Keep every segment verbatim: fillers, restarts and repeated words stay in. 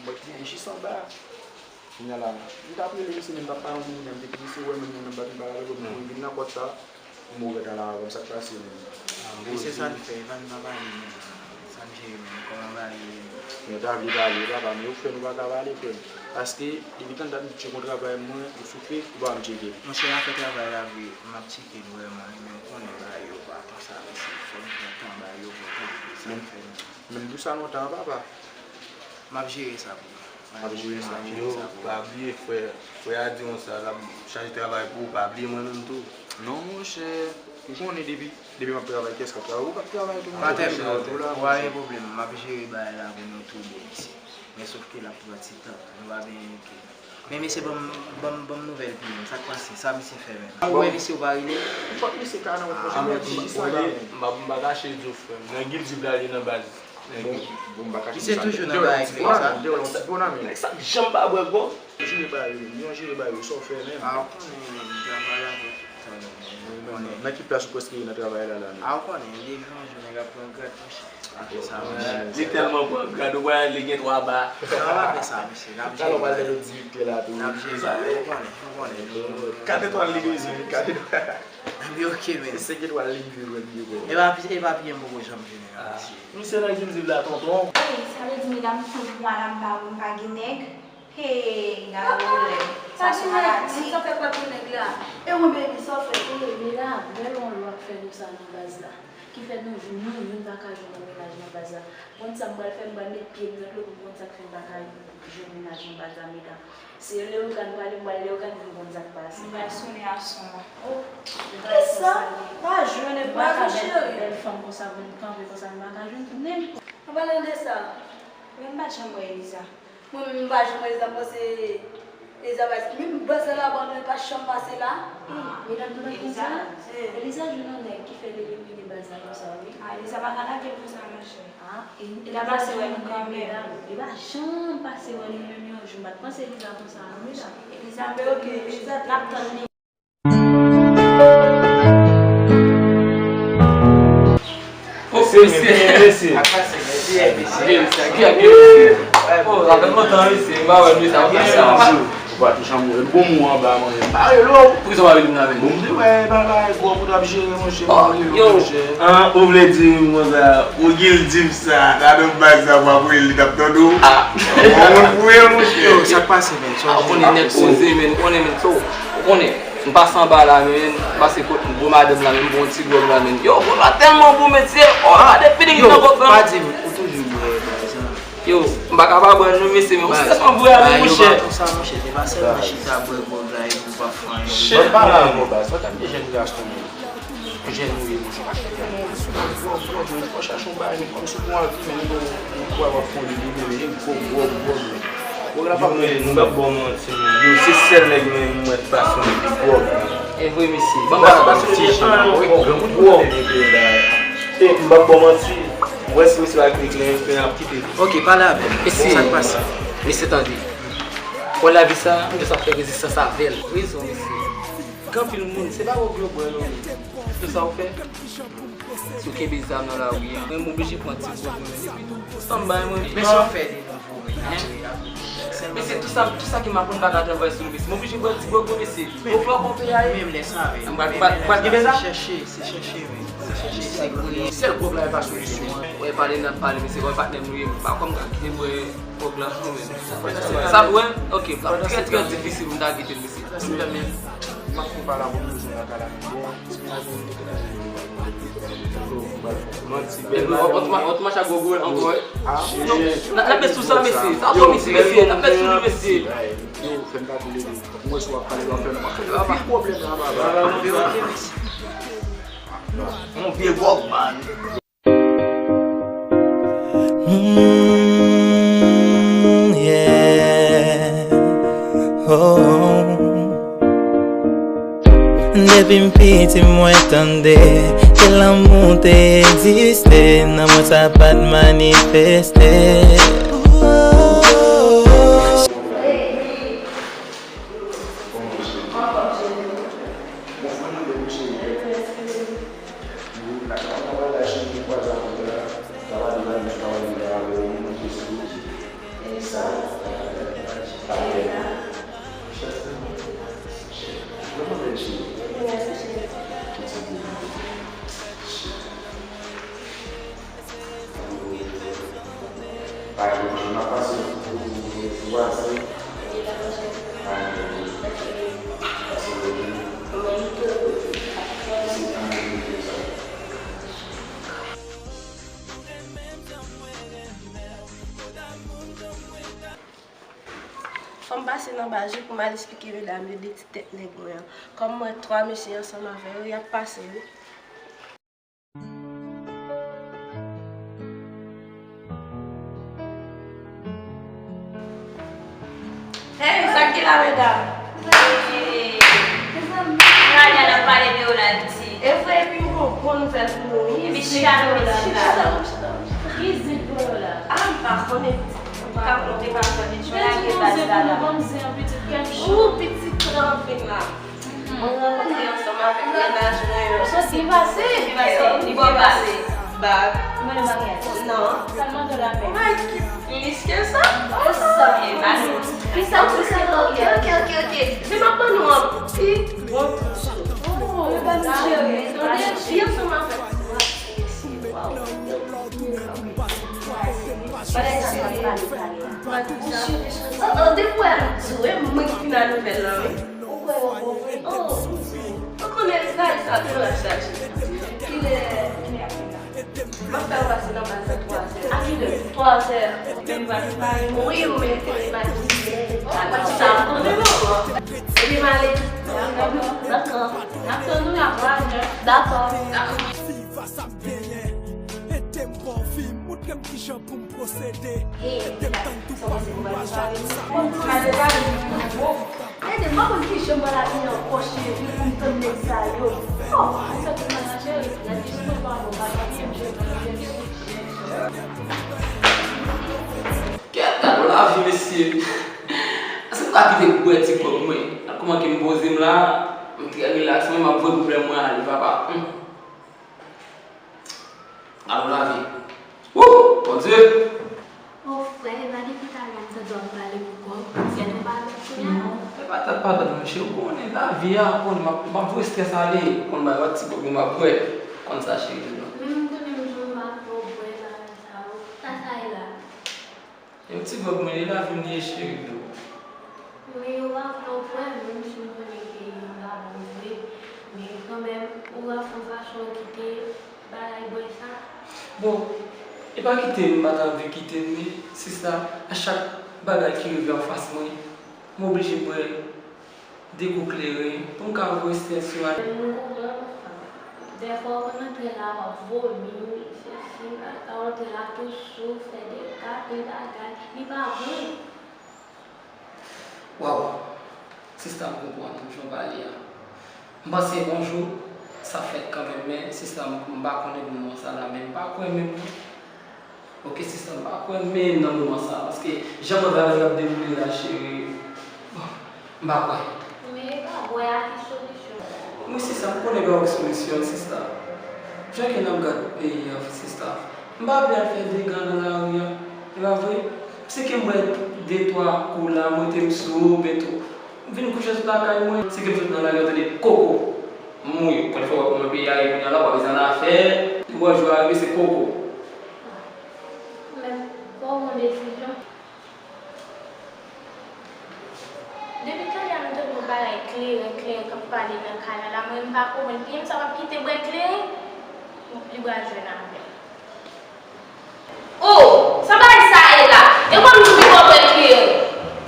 Mwen ki jis anba. Kounye a la, m t ap rele misye, men m t ap pale yon moun menm, depi misye wè menm moun nan m pa vin pale avè l, m kouri vin nan pòt la, m ouvè tan la, kòm sa k pase menm. Misye sa l fè, e pa n pa pale menm, sa n jere menm, kòman bagay yo ye menm? Yo ta vle pale, papa, men yo fè nou pa ka pale, frè m. Paske, depi tann dat m tcheke yon travay mwen, ou souke, ou pa m tcheke. Monchè, afè travay la vre, m ap tcheke l vrèman, men ou konnen bagay yo pa konsa, mesye, fò n pran tan, bagay yo pran tan, sa k fè menm. Menm pou sa lontan an, papa. M ap jere sa pou ou. M ap jere sa pou ou. Yo, pa bliye, frè, frè a di yon sa, l ap chaje travay pou ou, pa bliye mwen menm tou. Non, monchè, ou konnen depi, depi m ap travay, kiyès k ap travay? Ou k ap travay tou, monchè. Patèm, pa gen pwoblèm, m ap jere bagay la pou nou tou de isi. Men sòf ke l ap pran ti tan, nou pa benyen ke. Men mesye, ban m, ban m, ban m nouvèl pi lwen, sa k pase, sa misye fè menm? Ou wè misye ou pa rele? Fòk misye ka nan yon pwojè, m ap di sa la menm. M pa, m pa kache di w, frè m. Nan Guilty Black li nan baz. Bon, bon, m pa kache misye toujou nan bagay li konsa. Nèg sa janm pa bwè gwòg. Jere bagay yo, yon jere bagay yo, sa w fè menm? A, ou konnen, travay la, nan ki plas ou prèske ye nan travay la, la menm? A, ou konnen, depi yon jou nèg ap pran grad, monchè. Li tèlman pran grad, ou wè li gen twa ba. Sa va fè sa, mesye. N ap jere. Talè w pral fè lòt direktè la tou. N ap jere. Ou konnen, ou konnen. Kat etwal li bezwen, kat etwal. Li oke, men. Se senk etwal li bezwen, li oke. E pa, e pa pye m poko janm jwenn, mesye. Misye nan Guilty la, tonton. Ey, sa vle di medam tout mwa la m pa, m pa gen nèg? Hey, gade pwoblèm. Sa se maladi. Sa fè kwè pou nèg la. E wi, baby, sa w fè? Ey, medam, gade yon lwa k fè nou sa nan baz la. Ki fè nou, nou youn pa ka jwenn yon mennaj nan baz la. Konn sa m pral fè, m pral met pye m nan dlo pou m konn sa k fè m pa ka jwenn mennaj nan baz la, medam. Se Leogane prale, m pral Leogane pou m konn sa k pase. M pral sonnen a son an. Oh, kisa? Pa jwenn, e pa ka bèl, bèl fanm konsa pou m kanpe konsa, m pa ka jwenn nenpòt. An palan de sa, mwen m pa t janm wè Eliza. Mwen menm m pa janm wè Eliza, m panse Eliza pa, menm baz la l abandone, l pa janm pase la. Medam, nou pa konn sa? Eliza jwenn yon nèg ki fè l elimine baz la konsa, wi. A, Eliza pa ka lage l konsa, monchè. A, e, Eliza pase wè nou kanmenm. Medam, li pa janm pase wè nou menm yon jou. M pa t panse Eliza konsa, non, medam. Eliza, men oke, Eliza, n ap tann li. Oh, mesye. Mesye. Ak pase, mesye, mesye. Ki ak mesye? Oh, sa fè lontan, mesye. M pa wè mesye. Ou pa touche anmwe. Bon mou anba, mwen. Pa rele w. Poukisa w pa rele m la menm? Bon, m te wè, pa, pa, gwo pou t ap jere, monchè. Oh, yo. An, ou vle di m konsa, ou gil di m sa, ladan baz sa, w ap rele, li t ap tande w. Ah. Bon moun pou ye, monchè. Yo, sa k pase, men? Ou konnen nèg poze, men, ou konnen, men, so, ou konnen. M pase anba la, men, m pase kot gwo madanm la, men, m pran yon ti gwòg la, men. Yo, gwòg la tèlman bon, mesye. Oh, gade feeling nan gwòg la. Pa di m, ou toujou bwè, pa egzanp. Yo, m pa ka pa bwè l non, mesye, men ou sèlman bwè avè m, monchè. Yo pa konsa, monchè, se pa sèlman chita bwè gwòg la epi w pa fè anyen. Ban m pale avè w, baz, sa tann de jèn gason menm. Jèn ou ye, monchè, pa chita bwè gwòg, gwòg, gwòg, men fò chache yon bagay, men kòmsi pou anvi, men ou wè w ap fè yon lili, men gwòg, gwòg, gwòg, men. Gwòg la pa bon pou ou. M p ap ba w manti, men. Yo, se sèl nèg mwen m wè k pa sou lili gwòg, men. E vre, mesye. Ban m ba w manti, jèn. Gwòg, gwòg. E m p ap ba w manti. Ou wè si misye pa kite kle, kle ap kite. Ok, pale avè m. Sa k pase? Mesye, tande. Pou lavi sa, m jis ap fè rezistans avè l. Rezon, mesye. Gen anpil moun, se pa gwòg yo bwè non, men. Se sa ou fè? Si w kenbe zam nan lari a, mwen m oblije pran ti gwòg mwen. Epi tou, san m bay mwen. Men sa w fè de nouvo, men, apre, apre. Mesye, tout sa, tout sa ki m aprann pa ka travay sou li, mesye. M oblije pran ti gwòg mwen, mesye. Yo fè w konpe a ye. Menm lè sa, men. M pral, pral, pral kenbe zam. Se chèche, se chèche, men. Se chèche, se gouye. Sèl gwòg la, e pa solisyon an. Wè, pale n ap pale, mesye, wè patnè m nou ye, m pa kwè m ka kite bwè gwòg la, non, men. Sa, wè, ok, l ap trè, trè difisil pou m ta kite l, mesye. Pandan se tan, men, m ap fè pale avè w, m bezwen lakay la, men bon, si m pa jwenn li, manti, bèl bagay. Ou t mache ak gwo gwo ankò, wi. Ah, non, n ap met sou sa, mesye. Sa w tou, mesye, mesye, n ap met sou li, mesye. Yo, fè m pa boule, yo. Mwen, si w ap pale, w ap fè m, w ap fè m anpil pwoblèm la, baba. Yon vye gwòg, man. Mm, yeah. Oh. Depi m piti, mwen tande ke lanmou te egziste, nan mwen sa pa t manifeste. Oh. Bon, mwen mande misye, wi. Wi, lakay mwen, mwen lakay cheri, mwen kwaze avè l la. Sa pa de bagay, mwen pa wè li la, mwen mande si wi. E sa, Fò m pase nan baz wi pou m al esplike medam yo de ti tèt nèg mwen an. Kòm m wè twa mesye ansanm avè yo, y ap pase wi. Hey, sa k gen la, medam? Hey, mezanmi. Rani ap pale de w la, l di. E vre, epi m gon bon nouvèl pou nou, wi. Epi chita nan piti la. Chita, chita, chita. Ki zen pou yo la? Ah, m pa konnen. M pa konnen, m pa konnen. Jodi nou zen pou nou ban m zen an, pitit kè m cho. Ou pitit lan vin la. Mwen rankontre ansanm avèk mennaj mwen yo. Soti pase. Li bò pase. Bag. Mwen nan maryaj. Non. Sa l mande w la menm? Mwen ki plis ke sa? Ki sa? Ki sa, ki sa? Ok, ok, ok, ok. Men m ap ban nou an pi bon kou. Oh, ban nou cheri. Tande, li ansanm avèk twa ti mesye. Waw. Bagay sa yo pale, pale. Oh, oh, depi w wè m ap di w, e mwen ki nan nouvèl lan, wi. Ou kwè yo bon vre? Oh, ou konnen bagay sa twò chaje. Kilè, kilè ap vin la? M ap fè w pase nan baz la twa zè. A kilè? Twa zè. Ou mèt pare? Wi, ou mèt pare. Sa m konnen non. Epi m ale. Dakò. N ap tann ou nan twa zè. Dakò. Dakò. Ede m ba w vi, montre m kijan pou m pwosede. Ede m tann tou pa kouraje ak sa m di. Ede m, m pa konn kijan m pral abiye ankò, cheri, pou m tann nèg sa yo. Oh, sa te mal, cheri. Nan kesyon pa bon, pa byen, m jwe, m jwe. Kèt, gade yon lavi, mesye. Èske m ka kite bwè ti gwòg mwen? Gad kòman ke m poze m la, m trè rilaks, mwen m ap voye pwoblèm mwen ale, papa. Hum. Gad yon lavi. Wouh! Bondye! Oh, frè, e pa depi talè a m tande w ap pale pou kò w, tèt ou pa dwat kounye a? Non, e pa tèt pa dwat, monchè, ou konnen lavi a, ou konnen m ap, m ap voye estrès ale, ou konn bagay, ti gwòg mwen m ap bwè, ou konn sa, cheri, non. Men m konnen m jwenn m ap fè w bwè bagay sa yo, sa sa ye la? Yon ti gwòg mwen, e lavi m li ye, cheri, non. Men yo pa fè w bwè, menm si m konnen ke yo pa bon vre, men kanmenm, ou pa fè yon fason kite bagay bwè sa. Bon, e pa kite m, m pa t anvi kite m, men sista, a chak bagay ki rive anfas mwen, m oblije bwè de kou kleren pou m ka voye estrès yo ale. M konprann. Dèfwa w konn antre la, w ap vomi, sesi, w antre la tou sou, fè de kake bagay, li pa bon. Waw, sista, m konprann jan w pale a. M panse yon jou sa fèt kanmenm, men sista, m, m pa konnen pou moman sa la, men m pa kwè menm non. Ok, sista, m pa kwè menm nan moman sa, paske jan mwen bagay yo ap dewoule la, cheri, bon, m pa kwè. Men e pa bwè a ki solisyon. Wi, sista, m konnen pa yon solisyon, sista. Jan ke n ap gad peyi a, sista, m pa vle al fè dega nan lari a, e pa vre? Si ke m bwè de twa kou la, m rete m sou, men tou, m vin kouche sot lakay mwen. Si ke m sot nan lari a, tande koko, m mouri. Ou konn fò w wè kòman peyi a ye kounye a la, w pa bezwen al afè, lè jou a rive, se koko. Men, fò w pran desizyon. Depi talè a m tande yon bagay kleren, kleren k ap pale nan kay la, la, mwen m pa konprann. Pitit sa p ap kite bwè kleren, li pral jwenn avè l. Oh, sa bagay sa ye la? E kòm nou pi bon bwè kleren.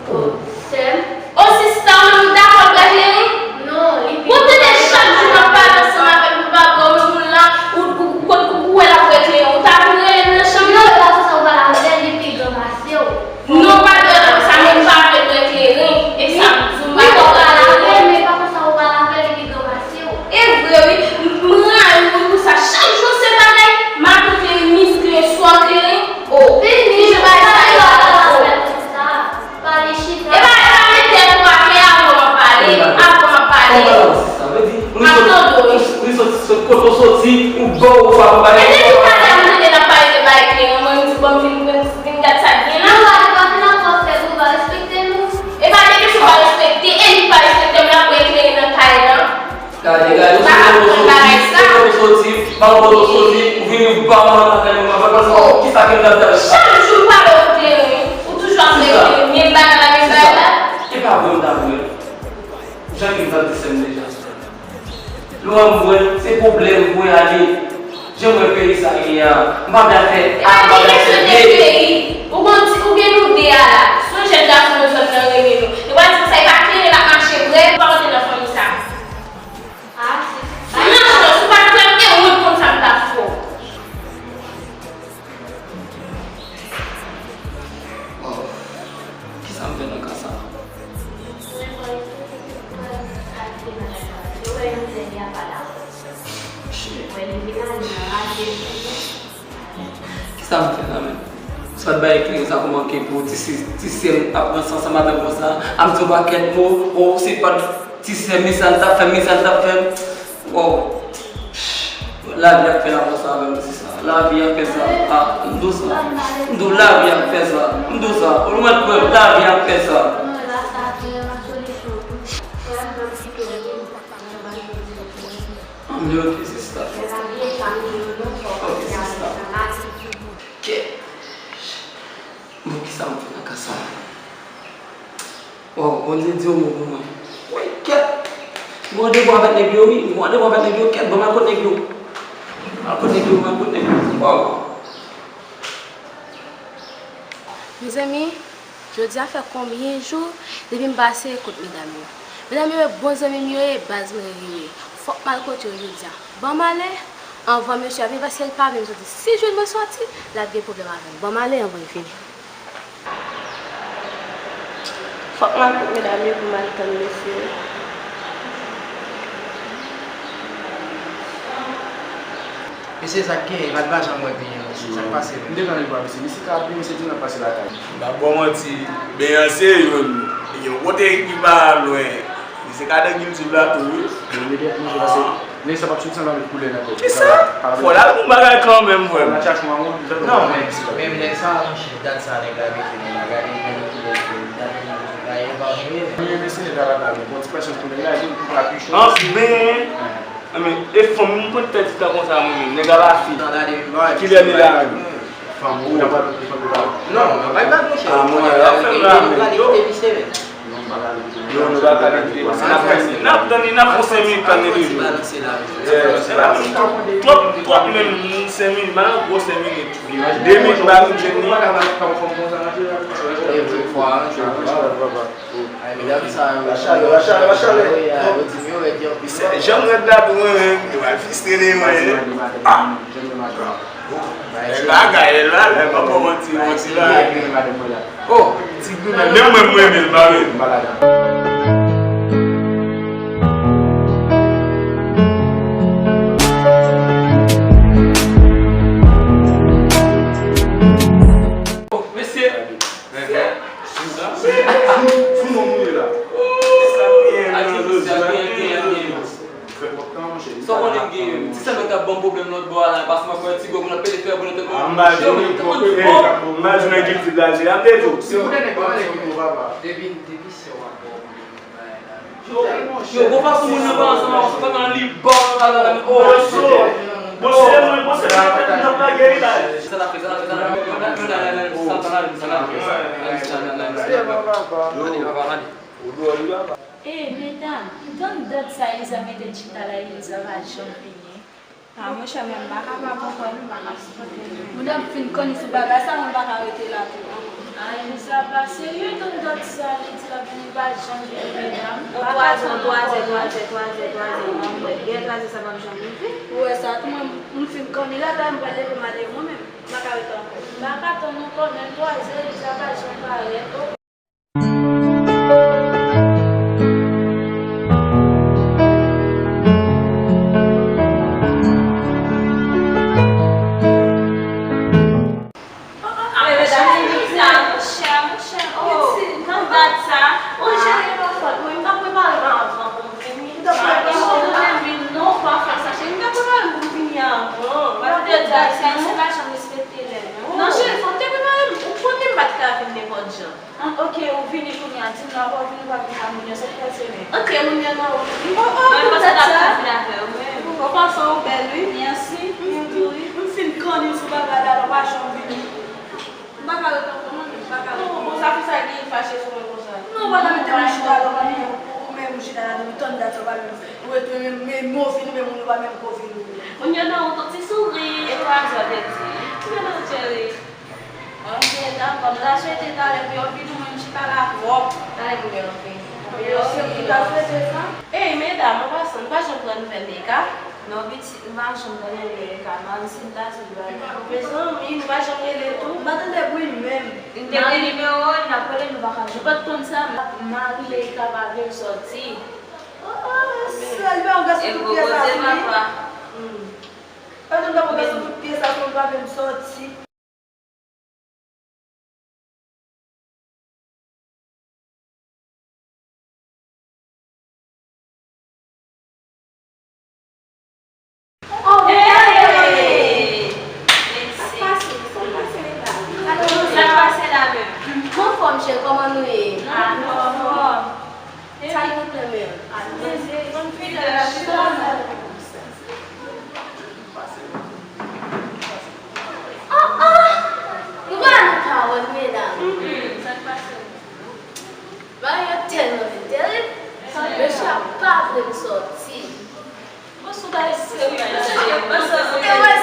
Oh, sè m. Oh, sista, ou menm ou dakò bwè kleren? Non, li pi bon. Ou tande chak jou m ap pale ansanm avè l, ou pa bwè, ou menm ou la, ou, ou, ou, ou, ou wè l ap bwè kleren, ou ta vin rele m nan chanm nan? Non, e pa konsa ou pale avè l, li pi gran pase w. Non, pa dwe nan sa, men m pa vle bwè kleren. E sa m di w, m pa vle bwè kleren. Wi, w pale avè l, men pa konsa w pale avè l, li pi gran pase w. E vre, wi. M, m rayi w, wi, pou sa. Chak jou se bagay, maten kleren, midi kleren, swa kleren. Oh, fini, ki jan bagay sa ye la? Pale chita. E pa, e pa mete tèt ou atè avan w ap pale, avan w ap pale. M ap tande w, wi. Ou sot, sot kote w soti, ou bò, ou pa pou bagay. E depi talè a m tande n ap pale de bagay kleren, mwen m di bon m vin, vin, vin gad sa k gen la. Nou pa te pa vin anko fè nou pa respekte nou. E pa de kesyon pa respekte, e li pa respekte m, l ap bwè kleren nan kay lan. Gade, gade, ou soti kote w soti, ou pa kote w soti, ou vini ba mwen nan kay mwen, mwen pa konn ki sa ke m t ap fè. Chak jou m pale w kleren, ou toujou ap bwè kleren, menm bagay la, menm bagay la. E pa vre m ta bwè. Jan ke m t ap di sè m deja. Lè w ap bwè, se pwoblèm pou w ale. Jan m wè peyi sa ye a, m pa vle fè a, m pa vle fè de. Ou konn ti, ou gen nou de a la. Se yon jèn gason nou sot nan renmen nou. Sa m fè nan ka sa? Kisa m fè la menm? Sa bay kleren sa kòman ke pou ti si- ti sè m ap ranse ansanm avè m konsa, a m di yon pakèt mo, o si pa ti sè m sa l t ap fè m, sa l t ap fè m. Wow. Lavi ap fè sa konsa avè m, sista. Lavi ap fè sa. Ah, m di w sa. M di w lavi ap fè sa. M di w sa. Ou mèt kwè m, lavi ap fè sa. Anmye, ok, sista. Ok, sista. Ok. Bon, kisa m fè nan ka sa? Waw, Bondye di yon mo pou mwen. Woy, kèt! M gen randevou avèk nèg yo, wi. M gen randevou avèk nèg yo, kèt, ban m al kot nèg yo. Al kot nèg yo, al kot nèg yo. Waw. Mezanmi, jodi a fè konbyen jou depi m pase kot medam yo. Medam yo e bon zanmi m yo ye, baz mwen rele. Fòk m al kote yo jodi a. Ban m ale anvan mesye a vini, paske l pa vle m soti. Si l jwenn mwen soti, l ap gen pwoblèm avè m. Ban m ale anvan l vini. Fòk m al kot medam yo pou m al tann mesye yo. Mesye, sa k genyen? E pa t pa janm wè byen an, mesye. Sa k pase menm? M te tann li pa, mesye. Mesye ka ap vini, mesye di m l ap pase lakay. M pa ba w manti, byen an se youn. Yon kote ki pa lwen. Mesye ka nan kilti la tou, wi. Bon, li gen manje pase. Men sa p ap soti ansanm avèk koulè nan tèt. Kisa? Fò l al pou bagay kanmenm, frè m. Nan chache manman, nou sa. Non, men, men nèg sa, monchè, dat sa nèg la mete nan bagay, li gen koulè, li gen koulè, li pa vre. Premye mesye nèg la pa vre. Bon, ti pèsòn koulè la, li pou pa pi cho. An, men, men, e fanm, m konn tèt chita konsa, mwen menm. Nèg la pa fi. Kilè li la menm? Fanm ou nan pral, fanm ou pa. Non, non, bay bag, monchè. Ah, monchè, y ap fè m la menm. Yo, nou pa ka rete. Se n ap fè, n ap tann li, n ap fè senk minit tann li toujou. Yeah, se la menm. Twòp, twòp menm, senk minit, mal gwo senk minit. De minit, ba nou jwenn li. Ay, medam sa yo, yo di m yo rèd, yo. Jan m rèd la tou, mwen menm, yo va fistre mwen. Ah! Bèl bagay, bèl bagay, pa fò manti, manti la. Oh, ti grimèl. Menm mwen, mwen renmen l, pa vre? Oh, mesye. Sou, sou non nou ye la. Sa k genyen, sa k genyen, genyen, genyen. Sa w konnen m gen youn. Ti sèl nèg k ap ban m pwoblèm lòt bò a la, paske mwen kwè ti gwo moun ap pede fè boul nan tèt mwen. M pa jwenn kilti blaze a, m te di w. Depi, depi sè w ap ban w pwoblèm nan bagay la. Yo, yo, bon fason moun nan pa ansanm avè w, se pa nan li ba w bagay la, men, oh, so. Bon, se mwen, bon, se mwen, tèt m ap lage, wi, la. Sa l ap fè, sa l ap fè, sa l ap fè. Sa l ap fè, sa l ap fè. Ou dwòl, wi, papa. Ey, medam, m tann dòt sa Eliza mete l chita la, Eliza pa janm vini. A, monchè, men m pa kapab ankò, non, m pa ka sipòte l. Moun ap fin kòne sou bagay sa, mwen pa ka rete la tou, non. A, Eliza pa serye, tann dòt sa, li di l ap vini, li pa janm vini, medam. Twazè, twazè, twazè, twazè, twazè, twazè, twazè, twazè, twazè, sa p ap janm rive. Ou wè sa, tou mwen, m fin kòne la, dayè m pral leve m ale mwen menm, m pa ka rete ankò. M pa ka tann ankò, menm twazè, Eliza pa janm parèt. Ah, monchè, monchè, monchè, oh, nan dat sa, oh, cheri, pa fòt mwen, m t ap prepare m avan pou m vini. M t ap prepare m avan. Non, pa fè sa, cheri, m t ap prepare m pou m vini avan. Mwen te di sa, se pa jan m respekte lè, non. Non, cheri, fò w te prepare m, ou konnen m pa t ka vin nenpòt jan. Ah, ok, ou vini kounye a, di m nan, ou vini, ou pa vin ka moun yo, sa k pase menm? Ok, moun yo nan wout wi. Oh, oh, mwen panse w t ap vin avè w menm. Ou panse w bèl wi. Mèsi, ou tou wi. M fin kòne sou bagay la, ou pa janm vini. M pa ka rete ankò, mwen menm, m pa ka rete. Oh, bon, sa fè sa gen fache sou mwen konsa. Non, ou pa ka mete mwen chita la, ou pa menm, ou menm chita la, depi tann dat sa, ou pa menm, ou rete menm, men mo vini, men moun yo pa menm ko vini. Moun yo nan wout, ti souri, e twazè w te di. Moun yo nan wout, cheri. Ok, dakò. M ta swete talè pou yo vini, mwen m chita la twòp. Talè pou yo vini. Yo se pou ta swete sa? Ey, medam, an pasan, nou pa janm pran nouvèl Meka? Non, pitit, nou pa janm tande l, men ka, Marisita, se dwa li. Mezanmi, nou pa janm rele tou. M pa tande bri menm. N te gen nimewo l, n ap rele, nou pa ka jwenn. Nou pa t konn sa, Marileyka pa vle l sòti. Oh, oh, sèl yon gason tout pyès sa sou li. Hmm. Pandan m t ap yon gason tout pyès sa sou li, pa vle m sòti. Oh, hey! Sa k pase? Sa k pase la? Sa k pase la menm? M anfòm, cheri, kòman nou ye? M anfòm. Sa k gen menm? Fanm fidèl la chita la. Ah, ah! Nou pa nan pawòl, medam. Bagay yo tèlman vin terib. Mesye a pa vle m sòti. Bon, sou bagay serye, mesye. E mwen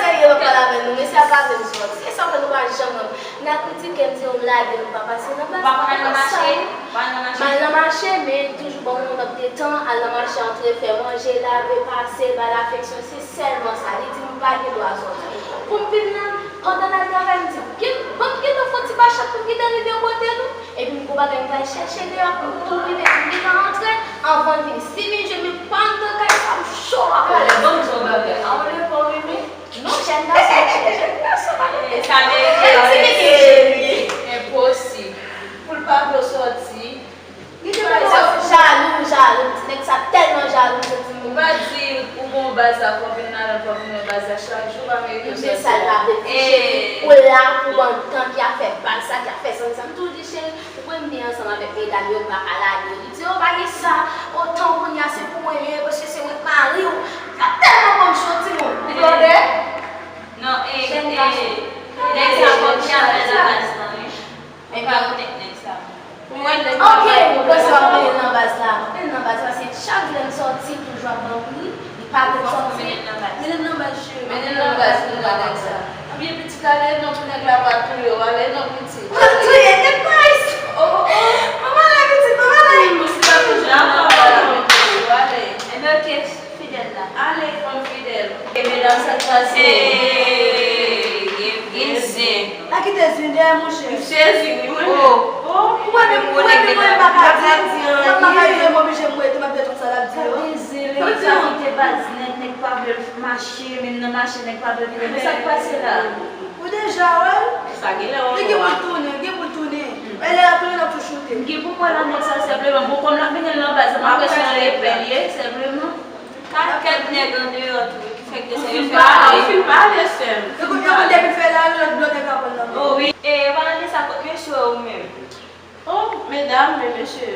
serye, mwen pale avè nou. Mesye a pa vle m sòti. E sa fè nou pa janm wè m. N a kritike m, di yo m lage, m pa pase nan baz. M al nan mache. M al nan mache, men toujou ban m yon nòt de tan, al nan mache, antre, fè manje, lave, pase, ba l afeksyon. Se sèlman sa. Li di m pa gen dwa sòti. Pou m vin la, pandan l al travay, m di, "Gen, ban m gentan fè yon ti bachèt pou m gentan rive kote nou." Epi m gon bagay m pral chèche deyò pou m tou rive, pou m gentan antre anvan l vini. Si vin jwenn m pa anndan kay sa, m cho ap ale. Ban m di w yon bagay. A w lepe w renmen? Non, jèn gason, jèn gason pa lepe. Sa merite w, cheri. Enposib. Pou l pa vle w sòti. Li te mete w jalou, jalou. Ti nèg sa tèlman jalou, m santi m. Ou pa di ou gon baz la, fò w vin ladan l, fò w vin wè baz la chak jou, pa merite w sòti. Sa l pa vle di, cheri. Ou la pou ban tan ki ap fè baz sa, ki ap fè zanmi sa. M toujou di, cheri, ou konn m byen ansanm avèk medam yo, m pa ka lage yo. Li di, "Oh, pa gen sa, otan kounye a se pou mwen li ye, paske se mwen k mari w." Sa tèlman ban m cho, timoun. Ou tande? Non, e, e, nèg sa fò ki ap fè nan baz lan, wi. Ou pa konn nèg sa. Pou mwen, nèg sa. Ok, ou panse w ap mennen l nan baz la. Mennen l nan baz la, se chak jou lè m sòti, toujou ap ban bri, li pa vle m sòti. Mennen l nan baz. Mennen l nan baz, cheri. Mennen l nan baz, nou wè nèg sa. Ebyen, pitit la, leve non pou nèg la pa touye w, ale non, pitit. Mwen touye, nèg nice. Oh, oh, oh. Mwen ale, pitit, mwen ale. Ou si pa toujou ap pale avèk ou, ale. Ebyen, ok. Fidèl la. Ale, fanm fidèl. E medam sa k pase? Hey, gen, gen zen. Pa kite zen dèyè, monchè. M sezi, wi, mwen menm. Oh. Oh, ou wè menm, ou wè menm mwen pa ka di anyen. Mwen pa ka di anyen, m oblije m rete, m ap tande tout sa l ap di yo. Pa gen zen, nèg sa kite baz nèt, nèg pa vle l mache, menm nan mache, nèg pa vle l kite. Men sa k pase la? Ou deja wè l? Sa gen lè w wè. Li gen pou l tounen, gen pou l tounen. E lè l ap tounen, l ap tou choute. M gen pou m wè la nèg sa, senpleman. Bon, kòm l ap mennen l nan baz la, m ap wè si yon lepè l ye, senpleman. Pakèt nèg andeyò tou, ki fè k desann yo fè pale. Ou fin pale, sè m. Yo konn, yo konn depi l fè la, lòt, lòt nèg la pran nan men. Oh, wi. E, palan de sa, kot mesye yo menm? Oh, medam, men mesye.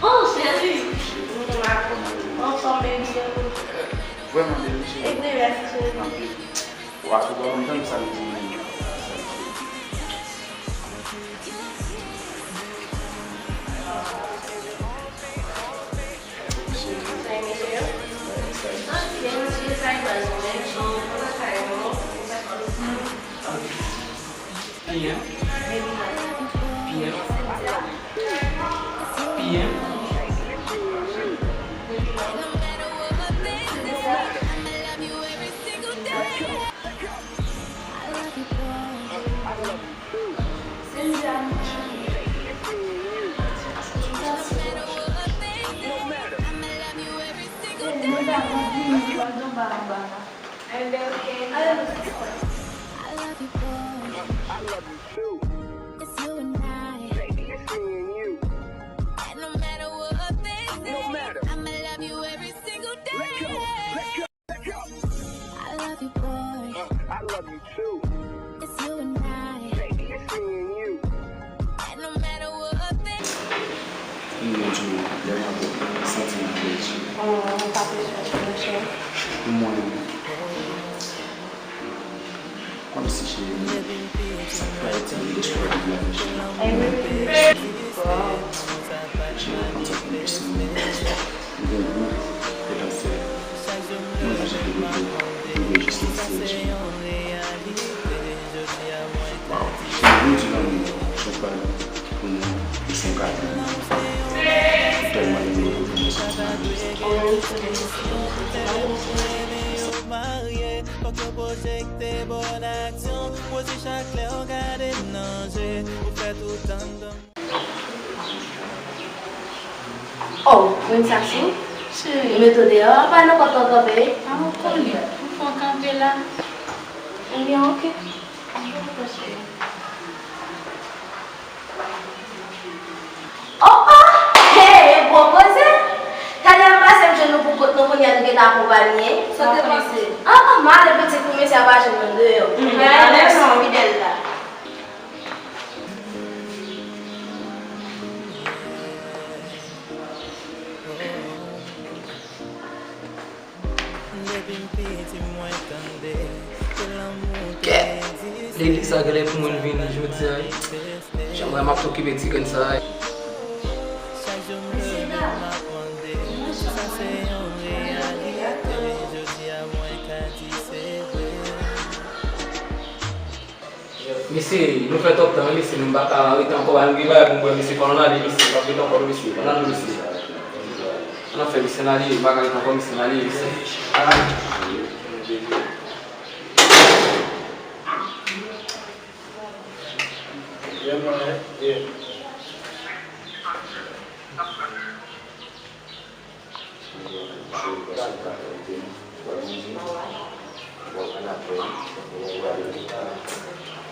Oh, cheri. Anfòm, baby. Vrèman bèl, wi, cheri. E byen, mèsi, cheri. Anpil. Ou ap konprann sa m di. P M. P M. P M. Mwen di w, lè m ap santi m pèdi. Pou mwen, kòmsi se sa k fè Ayiti vin ekstraòdinè, mesye. Mwen santi m pèdi. Mwen gen gwo potansyèl. Mwen pa janm te rive jis nan siyèj. Waw. Mwen di nan mwen, se yon pral pou nou, e se yon kado. Tèlman li mwen kote mwen santi m ale. Sekte bòn aksyon, Rosie chak lè w gade m nan je, ou fè tout anndan m. Oh, Princess, cheri, ou met w deyò, pa nan pòt lan kanpe. A, ou konnen, ou fè w kanpe la. Ebyen, oke. Dakò, cheri. Oh, oh! Hey, bon koze! Talè a m pase m jwenn nou pou kont nou, kounye a nou gentan akonpanye. Sa w te panse? Ah, ah, m ale pitit pou mesye a pa jwenn nou deyò. Mm, ale non, fidèl la. Kèt! Legliz sa genlè pou mwen vini jodi a, wi. Jan m wè m ap okipe ti grenn sa a. Mesye dam, mwen chanm mwen. Mesye, nou fè twòp tan, wi, mesye, nou pa ka rete ankò, ba nou gen bagay pou nou bwè, mesye, fò nou ale, mesye, pa rete ankò, mesye, ann ale, mesye. Ann fè, mesye, ann ale, pa ka rete ankò, mesye, ann ale, mesye. Ann ale.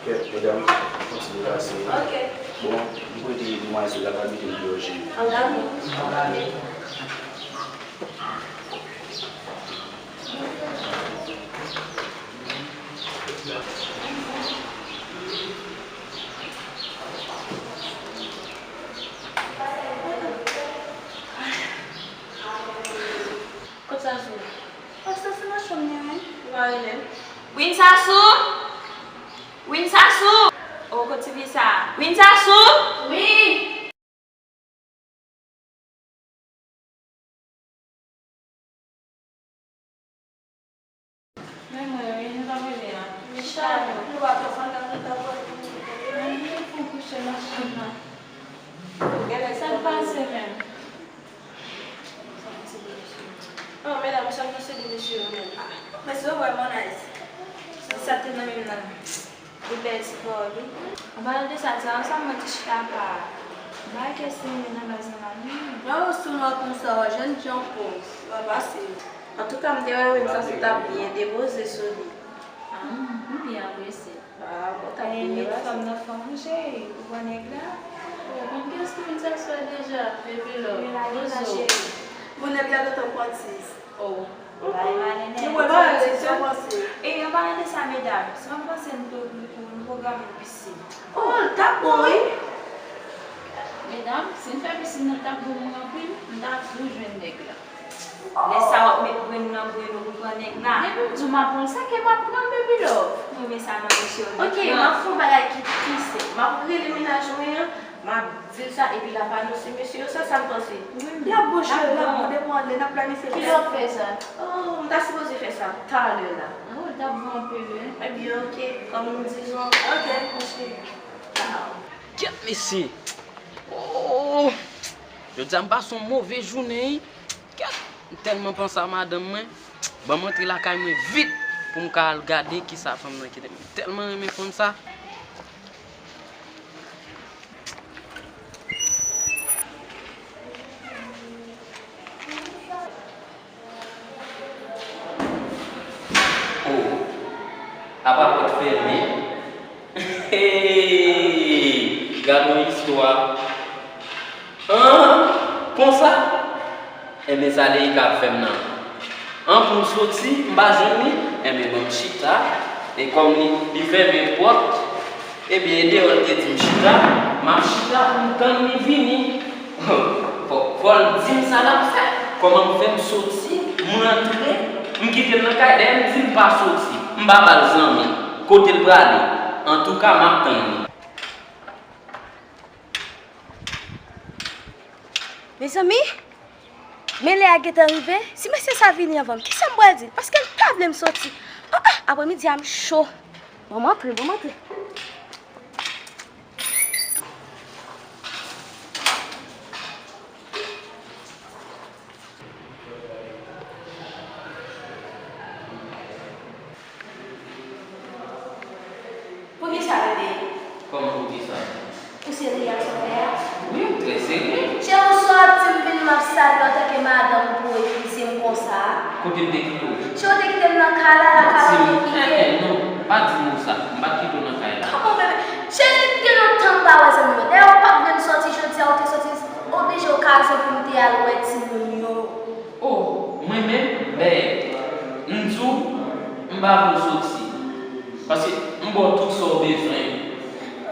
Kèt, medam, kontinye pase. Ok. Bon, m prete demwazèl la, pa kite m deyò, cheri. An dakò. Kot Sasou? Kot Sasou nan chanm li, wi. Ou pa rele l? Win Sasou! Win Sasou! O, kot ti fi sa? Win Sasou! Wi! Men mwen, wi, nou t ap rele a. Michal, nou pa t ap fann nan nou t ap rele. Mwen, nou te fon kouche nan chanm nan. Sa k pase menm? Oh, medam, sa k pase de mesye yo menm? Ah, mesye yo vrèman nice. Sa te nan menm nan. Li bèl ti pawòl, wi. An palan de sa, ti ansanm mwen te chita pa. M pa kè se nan baz nan la, non. Lè w sou lòt konsa, w jèn jan pòv, w ap pase. Antouka, m te wè Win Sasou t ap byen depoze sou li. Ah, m byen apresye. Ah, bon, t ap byen pase. Fòm nan fòm, wi, cheri. Ou wè nèg la? Ou konn kiyès ki Win Sasou a deja? Baby love. Wi, la, la, cheri. Bon, nèg la gentan pran sis. Oh. Bay malen nèt. Ou wè, sa se sa panse. E an palan de sa, medam, sa m panse nou pwo-, nou pwo-, nou pwograme yon pisin. Oh, l t ap bon, wi. Medam, si n fè pisin nan, t ap bon anpil, m ta tou jwenn nèg la. Lè sa w ap met grenn nan grenn ou pou pran nèg la. Depi m di w m ap pran l, sa ke m ap pran l, baby love. Mwen renmen sa nan mesye yo. Ok, m ap fè yon bagay ki pi senp. M ap rele mennaj mwen an, m ap di l sa, epi l ap anonse mesye yo sa, sa n panse? Wi, l ap bon, cheri, l ap bon, depi w anlè, n ap planifye. Kilè w ap fè sa? Oh, m ta sipoze fè sa talè la. Oh, l t ap bon anpil, wi. Ebyen, ok, kòm nou dizon. Ok, mon cheri. Ciao. Kèt, mesye! Oh! Jodi a m pase yon move jounen, wi. Kèt! M tèlman panse a madanm mwen. Ban m antre lakay mwen vit pou m ka al gade kisa fanm nan kite m. M tèlman renmen fanm sa. Oh, apa pòt fèmen? Hey! Gad yon istwa! An! Konsa? Enben, sa Deika ap fè m nan. An, pou m soti, m pa jwenn li? Enben, ban m chita. E kòm li, li fèmen pòt, ebyen, e deyò l te di m chita, m ap chita pou m tann li vini. Fò, fò l di m sa l ap fè. Kòman m fè m soti, m rantre, m kite l nan kay, dèyè m di l pa soti, m pa ba l zanmi. Kote l prale? Antouka, m ap tann li. Mezanmi, men lè a gentan rive, si mesye sa vini anvan m, kisa m pral di l? Paske l pa vle m soti. Ah, ah, apremidi a m cho. Bon, m antre, bon, m antre. Ou serye ak sa w fè a? Wi, m trè serye. Cheri, ou sòti, m vin, m ap salye w antanke madanm ou pou w refize m konsa a? Kote m te kite w? Cheri, ou te kite m nan kay la, la kay la, ou te kite. Eh, eh, non, pa di m sa. M pa t kite w nan kay la. Kòman, bebe? Cheri, gen lontan m pa wè zanmi mwen. Dayè, ou pa t vle m sòti jodi a, ou te sòti, oblije okaze pou m te al wè timoun yo. Oh, mwen menm, dayè, m di w, m pa vle w sòti. Paske m ba w tout sa w bezwen.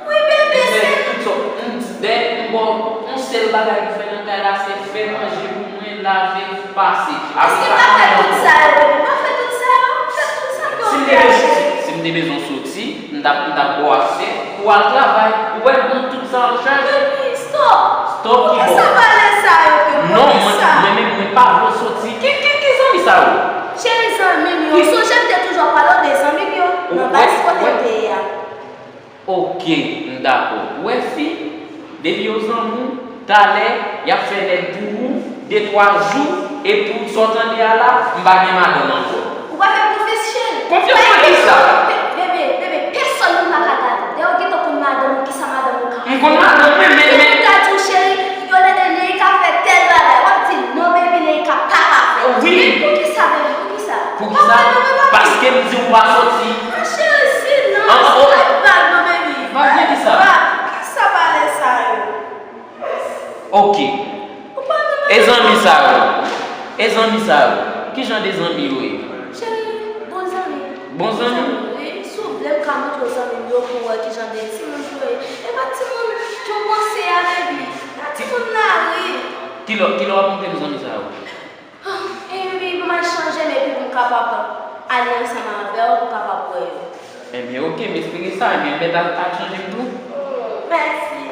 Wi, bebe, m fè tout sa w, m di, dayè, m ba w yon sèl bagay pou fè nan kay la, se fè manje pou mwen, lave, pase. Apre sa, pa fè tout sa yo, bebe, pa fè tout sa yo, fè tout sa yo. Si m te bezwen, si m te bezwen sòti, m t ap, m t ap ba w aksè pou w al travay. Ou wè, m pran tout sa an chaj. Baby, stop. Stop ki bò? Poukisa valè sa yo, baby? Non, mwen, mwen menm, mwen pa vle w sòti. Ki, ki, ki zanmi sa yo? Cheri, zanmi m yo. Sonje m te toujou ap pale w de zanmi m yo nan baz kote m te ye a. Ok, m dakò. Ou wè fi, depi yo zanmi w, talè, y ap fè lèd pou ou, de twa jou, epi sa w tande a la, m pa gen madanm ankò. Ou pa fè m konfyans, cheri. Konfyans nan kisa? Pe-, bebe, bebe, pèsòn moun pa ka gade w. Dayè, ou gentan konn madanm ou, kisa madanm ou ka fè. M konn madanm mwen, men, men. Moun ta di w, cheri, yo lè de Neika fè tèl bagay. W ap di, non, baby, Neika pa ka fè. Wi. Men poukisa, baby, poukisa? Poukisa? Pa fè non, baby. Paske m di w pa sòti. Ah, cheri, si, non, oh, oh, se pa vag, non, baby. Vag de kisa? Vag, poukisa valè sa yo? Ok. E zanmi sa yo? E zanmi sa yo? Ki jan de zanmi yo ye? Cheri, bon zanmi. Bon zanmi? Wi, si w vle, m ka montre w zanmi m yo pou w wè ki jan de timoun yo ye. E pa timoun ke w panse a, baby. Pa timoun lari. Kilè, kilè w ap montre m zanmi sa yo? Ah, e wi, pou m al chanje m epi pou m kapab ale ansanm avè w, pou w kapab wè yo. Ebyen, ok, m espere sa. Ebyen, mèt al, al chanje m tou. Mèsi.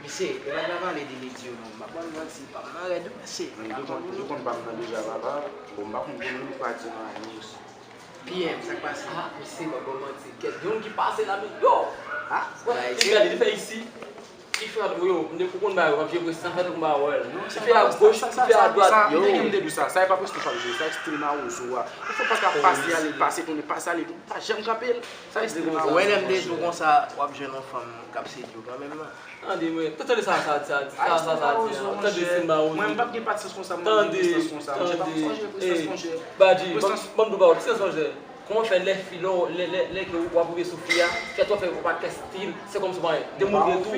Mesye, yo pa ka pale de Ledi yo non. M ap ban nou manti, pa m nan rèd wi, mesye. Yo konn, yo konn pa m nan deja, papa. Bon, m pa konn pou nou pa di nan anons. P M, sa k pase? Ah, mesye, m ap ban manti. Kèt, gen youn ki pase la, men yo! Ah, wè, li fè, li fè isi. Li fè, yo, m te konn ba yo, m ap jwe presidan, fè l konn ba wè l. Li fè agoch, li fè adwat, yo. Li te gen m te di w sa, sa e pa presidan k ap jwe, sa e stil mawozo a. Ou fè pa ka pase ale, pase tounen, pase ale, ou pa janm kanpe l. Sa e stil mawozo. Wè, lè m te di w konsa, w ap jwenn yon fanm k ap sedui w kanmenm, non. Tande, mwen, tande sa, sa, sa, sa, sa, sa di, non. Tande, stil mawozo. Mwen, m p ap gen pasyans konsa, m p ap gen prestans konsa, monchè, pa m sonje prestans, monchè. Badji, ban m di w pawòl, ti sonje. Kòman fè lè fi, lè, lè, lè, lè ke w ap rive sou fi a, kèt w ap fè, w pa t fè stil, se kòmsi w pa anyen. Demoun vle tou.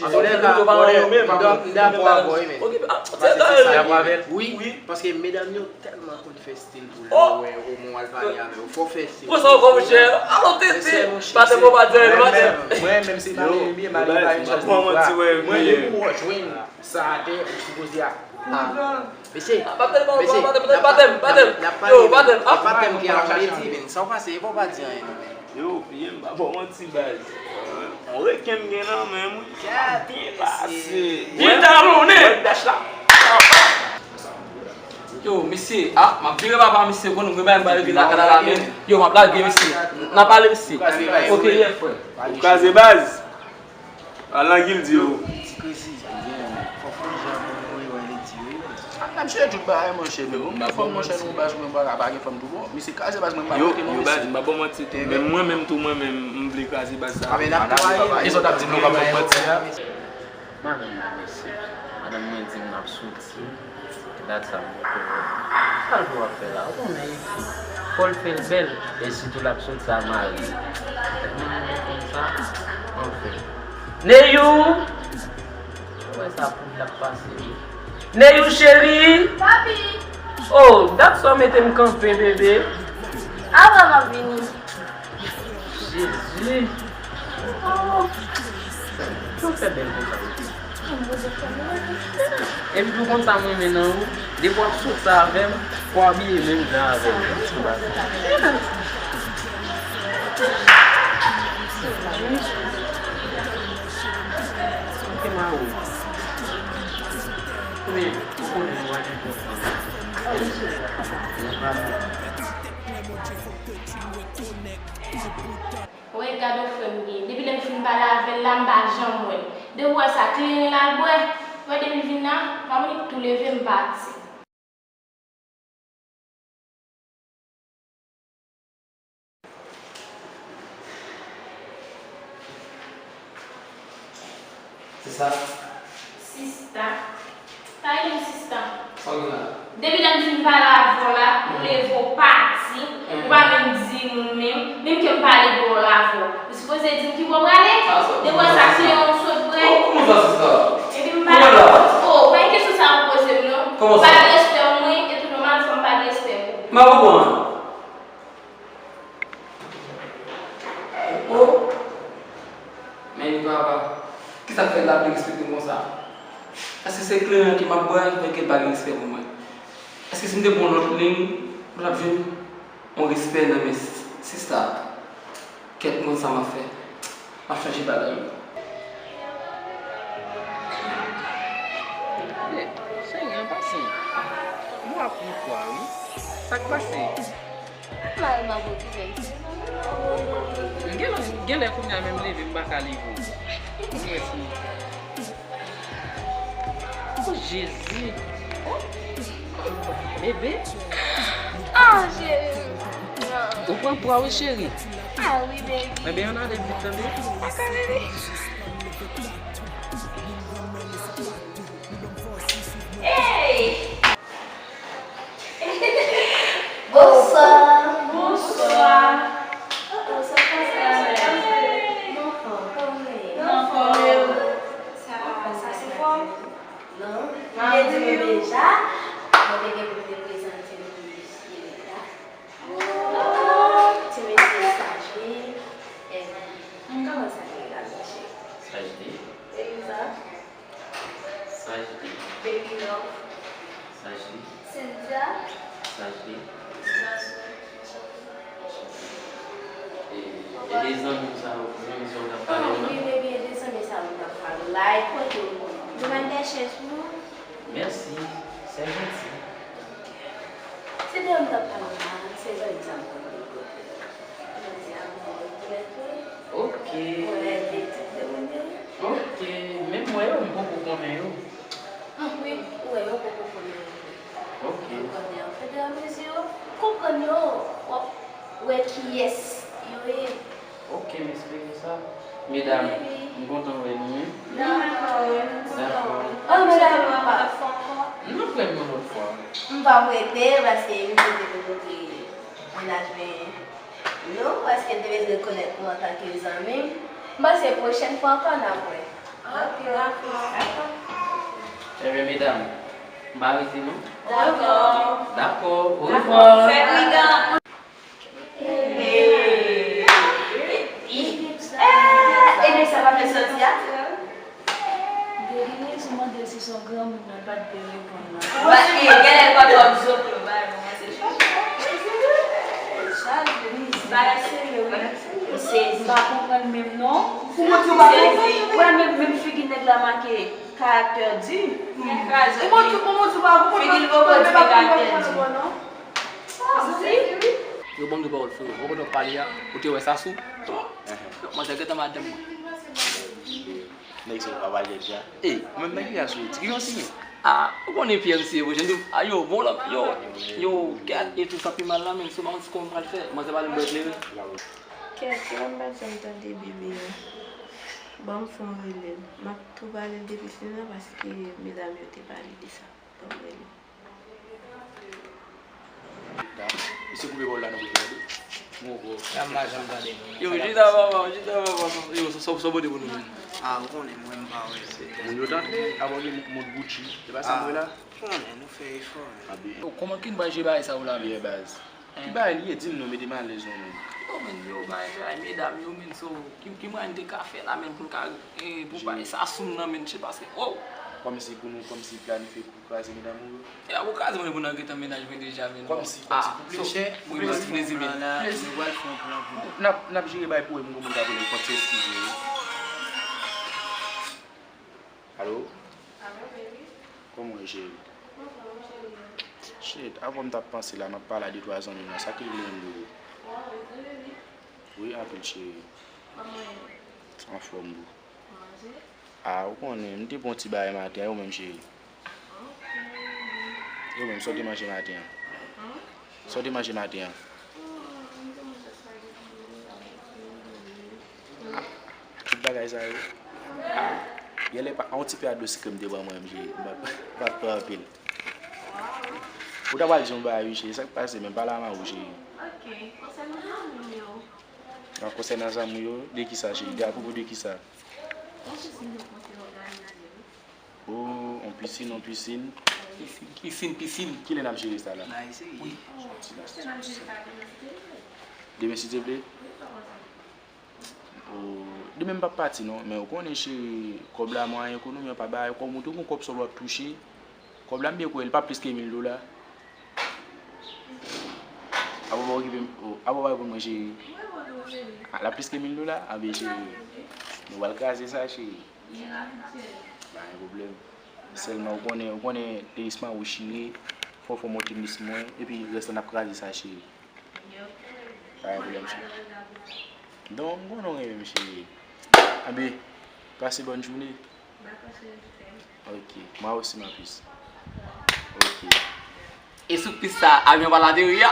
Antouka, yo pa nan yo menm. M dakò avè w, men. Ok, ah, se sa, m dakò avè l. Wi, paske medam yo tèlman konn fè stil pou lè yo wè w, al pale avè w. Fò w fè stil. Pran sa ankò, monchè. Alò, tete. Patè, bon, patè, patè. Mwen menm, se mari m ye, mari m pa gen chans de vwa. Mwen, depi w jwenn sa atè, ou sipoze a. Mesye, mesye, patèm, patèm, patèm. Yo, patèm, ah. Patèm ki a Ledi, men sa w pase, e pa w pa di anyen non, men. Yo, P M, pa ba w manti, baz. On reken m gen nan men m, wi. Byen pase. Byen talonnen. Wè dash la. Yo, mesye, ah, m ap vire papa, mesye, konnen mwen bay m ba yo lakay la, men. Yo, m ap lage, mesye. N a pale, mesye. Ok, yeah, frè. Ou kraze baz. Al nan gildi yo. Ti krezi. Fò fò jan pou nou wè li di wi. Ap nan msye tout bagay, monchè, men bon, m gen fanm, monchè, nou baz mwen pa, pa gen fanm tou bon. Misye kraze baz mwen, m pa monte non, mesye. Yo, baz, m pa ba w manti tou. Men mwen menm tou, mwen menm, m vle kraze baz sa. E zòt ap di m nou pa fè manti a. Madanm mwen, mesye. Madanm mwen di m n ap soti. Dat sa m poko wè. Sa l pou ap fè la? Ou konnen, fò l fè l bèl, e sitou l ap soti ak mari. Tèlman mwen konn sa, anfen. Neyou! Ou wè sa poud l ap pase, wi. Neyou cheri! Papi! Oh, dat sa w mete m kanpe, bebe. Avan m ap vini. Jezi! Oh! Sa w fè bèl konsa? Epi pou konn sa m renmen nan ou, depi w ap sot sa avè m, fò w abiye menm jan avè m. Ok, ma ou. Men, ou konnen nou pa gen pwoblèm. Wè, gad yon frè m gen. Depi lè m fin pale avè l la, m pa janm wè l. Depi w wè sa, kleren l al bwè. Wè, depi l vin la, pa vin tou leve m pati. Sista. Sista. Pa rele m sista. Sa w gen la? Depi lè m fin pale avè w la, ou leve w pati, ou pa menm di moun menm, menm ke m pale dwòl avè w. Ou sipoze di m ki bò w prale? Depi sa, se yon sot vre. Kòman sa, sista? Epi m pale. Oh, pa gen kesyon sa ou poze m non. Ou pa gen respè pou mwen, e tou nòmal, fò m pa gen respè pou ou. M pa konprann. Oh! Men li papa. Kisa k fè l ap derespekte m konsa? Èske se kleren ke m ap bwè ki fè ke l pa gen respè pou mwen? Èske si m te pran yon lòt liy, m t ap jwenn yon respè nan men sista? Kèt, m konn sa m ap fè. M ap chanje bagay yo. Senyè, pase. Mwen ap pran pwa, wi. Sa k pase? Mari m ap okipe. Gen lè, gen lè kounye a menm leve, m pa ka leve. Mwen si. Oh, Jezi. Oh. Bebe. Ah, cheri. Ou pran pwa, wi, cheri. Ah, wi, baby. Enben, ann ale vit, tande. Dakò, baby. Hey! Bonswa. Bonswa. Oh, oh, sa k pase avè w? M anfòm, kòman w ye? M anfòm, e ou? Sa, sa se fòm? Non. M te di nou deja, mwen te gen pou m te prezante nou pou mesye la. Oh, ti mesye Sajdi. Epi, kòman sa ye la, mesye? Sajdi. Elisa. Sajdi. Baby Love. Sajdi. Cynthia. Sajdi. E, e de zanmi sa yo, zanmi sa yo t ap pale yo, non? Wi, baby, e de zanmi sa yo t ap pale la, e kote w konnen. Nou mande chèch nou. Mèsi, c'est gentil. Se de yo m t ap pale la, se zanmi sa m konnen yo kote. Jodi a, mwen wè yo tou lè tou. Ok. Mwen wè de tip de moun yo. Ok, men mwen yo, m poko konnen yo. Ah, wi, ou wè yo poko konnen yo. Ok. Ou konnen, au fur et à mesure, ou konprann yo, w ap wè kiyès yo ye. Ok, m espere sa. Medam, m kontan wè nou, wi. Dakò. Oh, medam, m pa. Nou pran yon lòt fwa. M p ap rete, paske m te vle montre mennaj mwen nou, paske m te bezwen rekonèt nou antanke zanmi m. M panse pwochèn fwa ankò n ap wè. Ok, dakò. Ebyen, medam, m pa rete non. Dakò. Dakò, orevwa. Fè pridan. Ebyen, sa pa fè soti a? Depi Nilson mande l si se yon granmoun, mwen pa t vle reponn nan. Ba, e, genlè l pa t wè m zoklo, ba, kòmanse chaje. Chaje, bagay serye, wi. M sezi. M pa konprann menm non. Ou mwen di w pa konprann? Wè, menm, menm figi nèg la make karaktè di. Figi l poko di men karaktè di. Yo ban m de pawòl, frero. Ou konn w ap pale a, ou te wè Sasou? Manzè gentan madanm mwen. Nèg sa yo pa pale deja. Ey, ou menm nan ki ras ou ye? Ti ki jan w siyen? Ah, ou konnen P M C e, jan tou. Ah, yo, bon, la, yo, yo, gad, e tou sa pi mal la, menm si w pa konn kòman m pral fè. Manzè pale m bwè kleren. Kèt, la m pa t janm tande bebe a. Ban m fè yon rele l. M ap tou pale l depi fin an paske medam yo te pale de sa. Ban m rele l. Misye koupe pawòl la nan bouch mwen tou. Mwen ankò. Sa m pa janm tande moun nan. Yo, jis avan, avan, jis avan, avan. Yo, sa, sa, sa w pote pou nou menm? Ah, ou konnen mwen m pa wè. Moun yo t antre, abòne mòd Gucci. Se pa sa m wè la? Ah, ou konnen, nou fè efò, men. Yo, kòman ki n pral jere bagay sa yo la menm? Yeah, baz. Ki bagay li ye? Di m non, mete m alèz non, menm. Yo, menm, yo, bagay, bagay, medam, yo, menm, so, ki, ki mwayen n te ka fè la, menm, pou n ka, eh, pou bagay sa sou m nan, menm, se paske, oh! Kòmsi pou nou, kòmsi planifye pou kraze medam ou yo? E a pou kraze mwen pou n al gentan mennaj mwen deja, menm. Kòmsi, kòmsi pou plezi. Wi, mwen ti plezi, menm. Plezi. Nou pral fè yon plan pou nou. N ap, n ap jere bagay pou wè moun, moun ka konnen kont se eskize, wi. Alo? Alo, baby. Kòman w ye, cheri? Mwen fò, wi, cheri. Shit, avan m t ap panse la, m ap pale a de twa zanmi m nan, sa ki vle menm yo? Mwen vle tande li. Wi, anpil, cheri. Kòman w ye? Anfòm, boo. Manje? Ah, ou konnen, m te pran yon ti bagay maten an, e ou menm, cheri? Ok. E ou menm, sa w te manje maten an? Hmm? Sa w te manje maten an? Hmm, m te manje spaghetti avèk riz. Ah, tout bagay sa yo? Ah, Genlè pa yon ti pè a dlo sikrè m te pran mwen menm, cheri. M pa, m pa pran anpil. Ou ta pral di yon bagay, wi, cheri. Sa k pase menm? Pale a mari w, cheri. Ok, konsènan zanmi m yo. Nan konsènan zanmi w yo, de kisa, cheri? De apwopo de kisa? Yon pisin yo panse òganize, wi. Oh, yon pisin, yon pisin. Pisin, pisin, pisin. Kilè n ap jere sa la? N a eseye. Wi. Demen, si Dye vle? Demen, si Dye vle? Wi, pa konsa. Oh, demen m p ap pati non, men ou konnen, cheri, kòb la mwayen ekonomi an pa bagay, kòb ou te gon kòb sòl w ap touche, kòb la m byen kwè l pa plis ke mil dola. Apa w pa okipe m, oh, apa w pa reponn mwen, cheri? Ah, l ap plis ke mil dola? Anben, cheri, nou pral kraze sa, cheri. Pa gen pwoblèm. Sèlman, ou konnen, ou konnen, Derisma ou chire, fò w fè w monte mis mwen, epi rès la n ap kraze sa, cheri. Pa gen pwoblèm, cheri. Donk, m konnen w renmen m, cheri. Anben, pase bòn jounen. Ok, moi aussi, ma puce. Ok. E sou pis sa, avyon pral ateri a?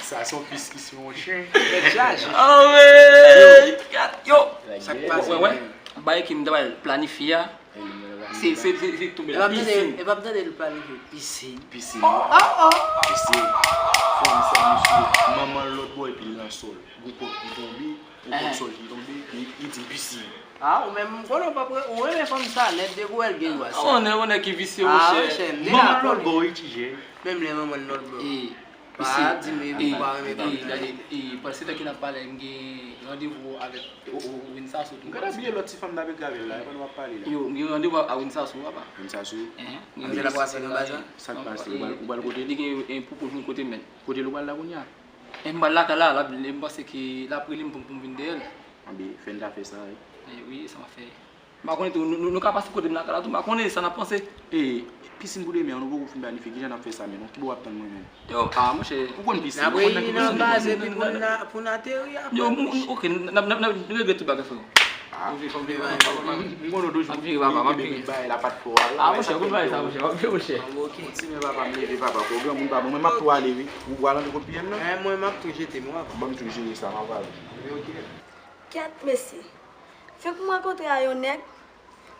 Sa se yon pis ki sou yon chen. Nèg chaje. Anmwey! Yo! Sa k pase? Wè, wè. Bagay ke m ta pral planifye a. Se, se, se, se tonbe la. Pisin. E p ap tande l pale de pisin. Pisin. Oh, oh, oh. Pisin. Fanm sa, mesye, manman l lòt bò epi l nan sòl. Gon kòb ki tonbe, gon kòb sòl ki tonbe, li, li di pisin. Ah, ou menm, m konnen w p ap re-, ou renmen fanm sa nèt depi w wè l gen dwa sa. Ou konnen, ou konnen ki visye, monchè. Manman l lòt bò, wi, ti jèn. Menm lè manman l lòt bò. Pa di m epi ou pa renmen fanm nan. Gade, paske tanke n ap pale, m gen randevou avèk Winsasso tou. M gentan bliye lòt ti fanm n ap grave la, epa nou ap pale la. Yo, m gen randevou a Winsasso, papa. Winsasso? Enhen. Manzè la pase nan bazan? Sa k pase? Ou pral, ou pral kote li? Li gen, e, pwopo pou l kote mèt. Kote l ou pral la kounye a? E m pral lakay la, l ap, m panse ke l ap rele m pou, pou m vin dèyè l. Anben, fè n ta fè sa, wi. E wi, sa m ap fè. M pa konnen tou, nou, nou, nou ka pase kote m lakay la tou, m pa konnen sa n ap panse. E, pisin pou demen an, nou poko fin planifye, kijan n ap fè sa menm? Ki bò w ap tann mwen menm? Yo, a, monchè. Ou konn pisin, ou konn nan ki pisin. N ap reyini nan baz epi pou n a, pou n ateri apre. Yo, m, m, ok, n ap, n ap, n ap regle tout bagay, frè. Ah. M konnen w toujou vire, papa, m ap vire. Bay la pa t fò a la. Ah, monchè, ou konn bagay sa, monchè, m ap vire, monchè. Ok. Ti men papa m leve, papa, ko granmoun, papa, mwen m ap tou ale, wi. Ou pral antre kot pye m nan? Eh, mwen m ap tou jete m, papa. Ban m tou jere sa, m ap ale. Ok. Kèt, mesye. Fenk m rankontre a yon nèg,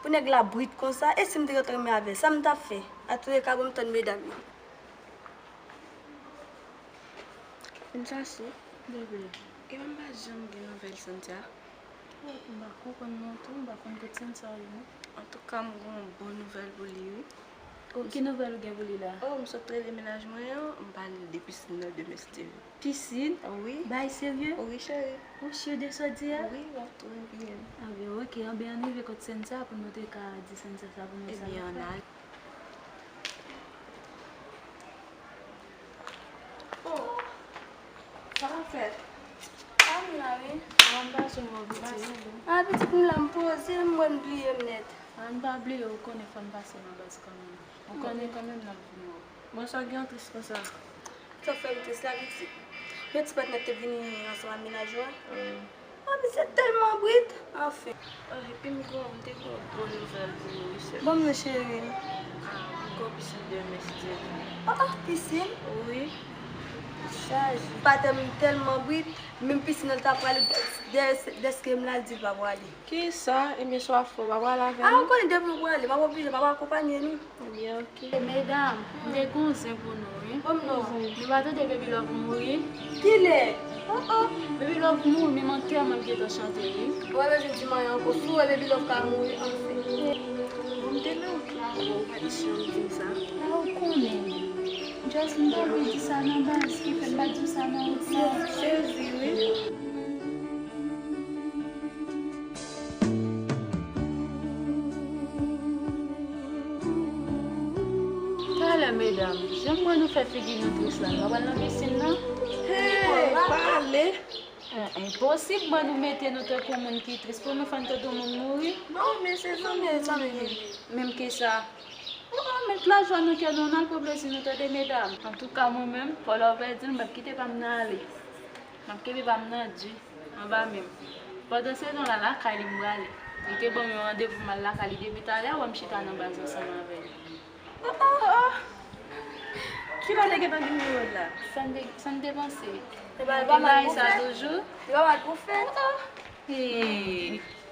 pou nèg la brit konsa, e si m te gentan renmen avè l, sa m t ap fè? Antouleka, ban m tann medam yo. Vin chache. Bebe, e m pa janm gen nouvèl Cynthia. Ou wè m pa konprann non tou, m pa konn kot Cynthia ye non. Antouka, m gen yon bon nouvèl pou li, wi. Oh, ki nouvèl ou gen pou li la? Oh, m sot rele mennaj mwen an, m pale de pisin nan demen si Dye vle. Pisin? Wi. Bagay serye? Wi, cheri. Ou si de sa w di a? Wi, w ap tou byen. Anben, ok, anben, ann rive kot Cynthia pou nou te ka di Cynthia sa pou nou sa nou fè. Ebyen, ann ale. Oh, sa k ap fèt? A, m la, wi. Bon, m pase w, pitit. Ah, pitit, m la, m poze, m wè m bliye m nèt. Ah, n pa bliye, ou konnen fò n pase nan baz kanmenm. Ou konnen kanmenm n ap vin wè w. Bon, sa k gen w tris konsa? Sa k fè m tris la, pitit? Yon ti patnè k te vini ansanm ak mennaj ou a. Wi. Ah, misye tèlman brit, anfen. Ah, epi m gon, m te gon bon nouvèl pou ou, wi, sè. Ban m yo, cheri. Ah, m gon pisin demen, si Dye vle. Ah, ah, pisin? Wi. Chaje. Patè m tèlman brit, menm pisin nan l ta prale, dè-, dè-, dèske m la, l di l pa prale. Kisa? Ebyen, si w ap fè, w pa prale avè nou? Ah, ou konnen depi nou prale, m ap oblije, m ap akonpanye nou. Ebyen, ok. E medam, m te gon zen pou nou, wi. Kòm nou? Nou pa tande Baby Love mouri? Kilè? Oh, oh. Baby Love mouri, menm antèman l gentan chante, wi. Ou pa bezwen di m anyen ankò. Si w wè Baby Love ka mouri, anfen. Bon, m te nan wout la, bon, ou pa t janm di m sa. Ah, ou konnen. Just m te oblije di sa nan baz, ki fè m pa di w sa nan wout la. Sezi, wi. Talè, medam, jan m wè nou fè figi nou tris la, nou pa pral nan pisin nan? Hey, pale! Eh, enposib, mwen nou mete nou tankou moun ki tris, premye fwa n tande yon moun mouri. Non, men se zanmi, zanmi. Menm ke sa. Oh, oh, met lajwa nan kè nou, n al pran plezi nou, tande, medam. Antouka, mwen menm, fò lè w pèdi l, m p ap kite pa m nan ale. M ap kenbe pa m nan di, anba men m. Pandansetan la, lakay li m prale. Li te ban m yon randevou m al lakay li depi talè, wè m chita nan baz ansanm avè l. Oh, oh, oh! Kilè w te gentan gen nimewo l la? Sa n te, sa n te panse? Li pa mal pou fè. Li pa mal pou fè. Oh, oh! Hey!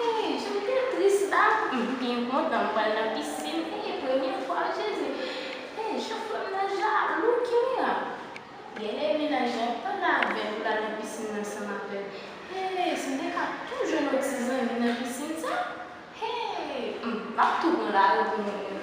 Hey, jan m te tris la. M byen kontan, m pral nan pisin. Hey, premye fwa, Jezi. Hey, jan frè m nan jalou, ki mirak. Genlè mennaj lan ap pale avè l pou l al nan pisin nan ansanm avè l. Hey, si m te ka tou jwenn yon ti zanmi nan pisin sa. Hey, m ap tou pran lari pou mwen menm.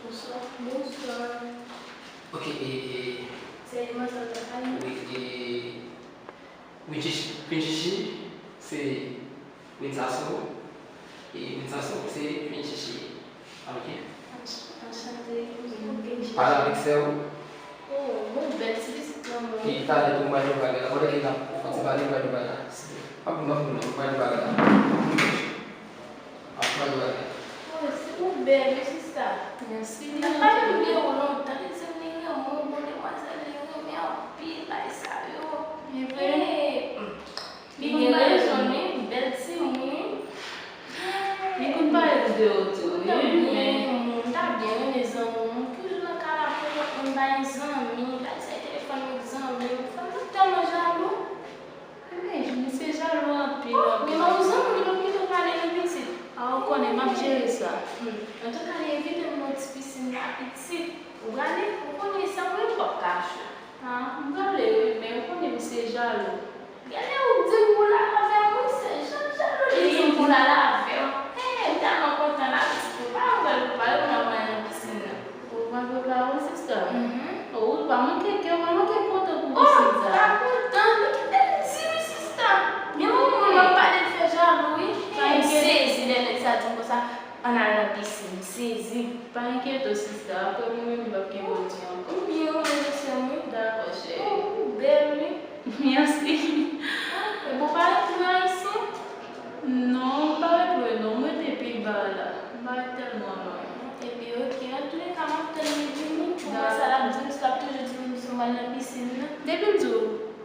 Bonswa. Bonswa. Ok, e, e, se manzè w t ap pale? Wi, e, Winchichi, Winchichi, se Winsaso. E Winsaso, se Winchichi. Ok. Anch-, anchante, Winchichi. Pale avèk sè w. Oh, bon, bèl ti pitit manman. E talè tou, m pral jwe bagay la. Pandan ke n ap fè ti pale, m pral jwe bagay la. Ap, m ap, m pral jwe bagay la. Ap, m pral jwe bagay la. Oh, si ou bèl, wi, sista. Mèsi. Mwen pa bliye w lontan, li di m li renmen w, bon demwazèl, li renmen anpil bagay sa yo. E vre? Hey, hmm. Li gen rezon, wi, bèl timoun, wi. Li konn pale de ou tou, wi, men. Ou ta byen renmen, ou ta byen renmen zanmi w. Toujou nan kay la pou w konn bay zanmi, bay sa telefòn ou zanmi w. Fanm nan tèlman jalou. Men, misye jalou anpil, anpil. Men yon zanmi w, li p ap kite w pale li pitit. A, ou konnen, m ap jere sa. Hmm. Antouka, li envite m nan ti pisin la, pitit. Ou prale, ou konnen sa, mwen p ap kache. Ah, m prale wi, men ou konnen misye jalou. Genlè ou di m pou l al avè m, wi, se jan jalou li di m pou l al avè m. Hey, m tèlman kontan la, pitit, ou pa wè l, ou pa wè l, m ap pral nan pisin nan. Ou pa wè l la, wi, sista. Mhm. Oh, ou pa manke kè, ou pa manke kontan pou pisin sa. Oh, m ta kontan, li kite m di wi, sista. Gen moun m ap pale l fè jalou, wi. Hey, m sezi lè nèg sa di m konsa. Ann al nan pisin, m sezi. Pa enkyete w, sista. Apre mwen menm, m p ap kenbe w di ankò. M byen renmen w, sè m, wi. Dakò, cheri. Oh, ou bèl, wi. Mèsi. E bon, ou pa ret lwen ayisyen? Non, m pa ret lwen, non. M rete pi ba la. M pa ret tèlman lwen. Epi, oke, Depi m di w,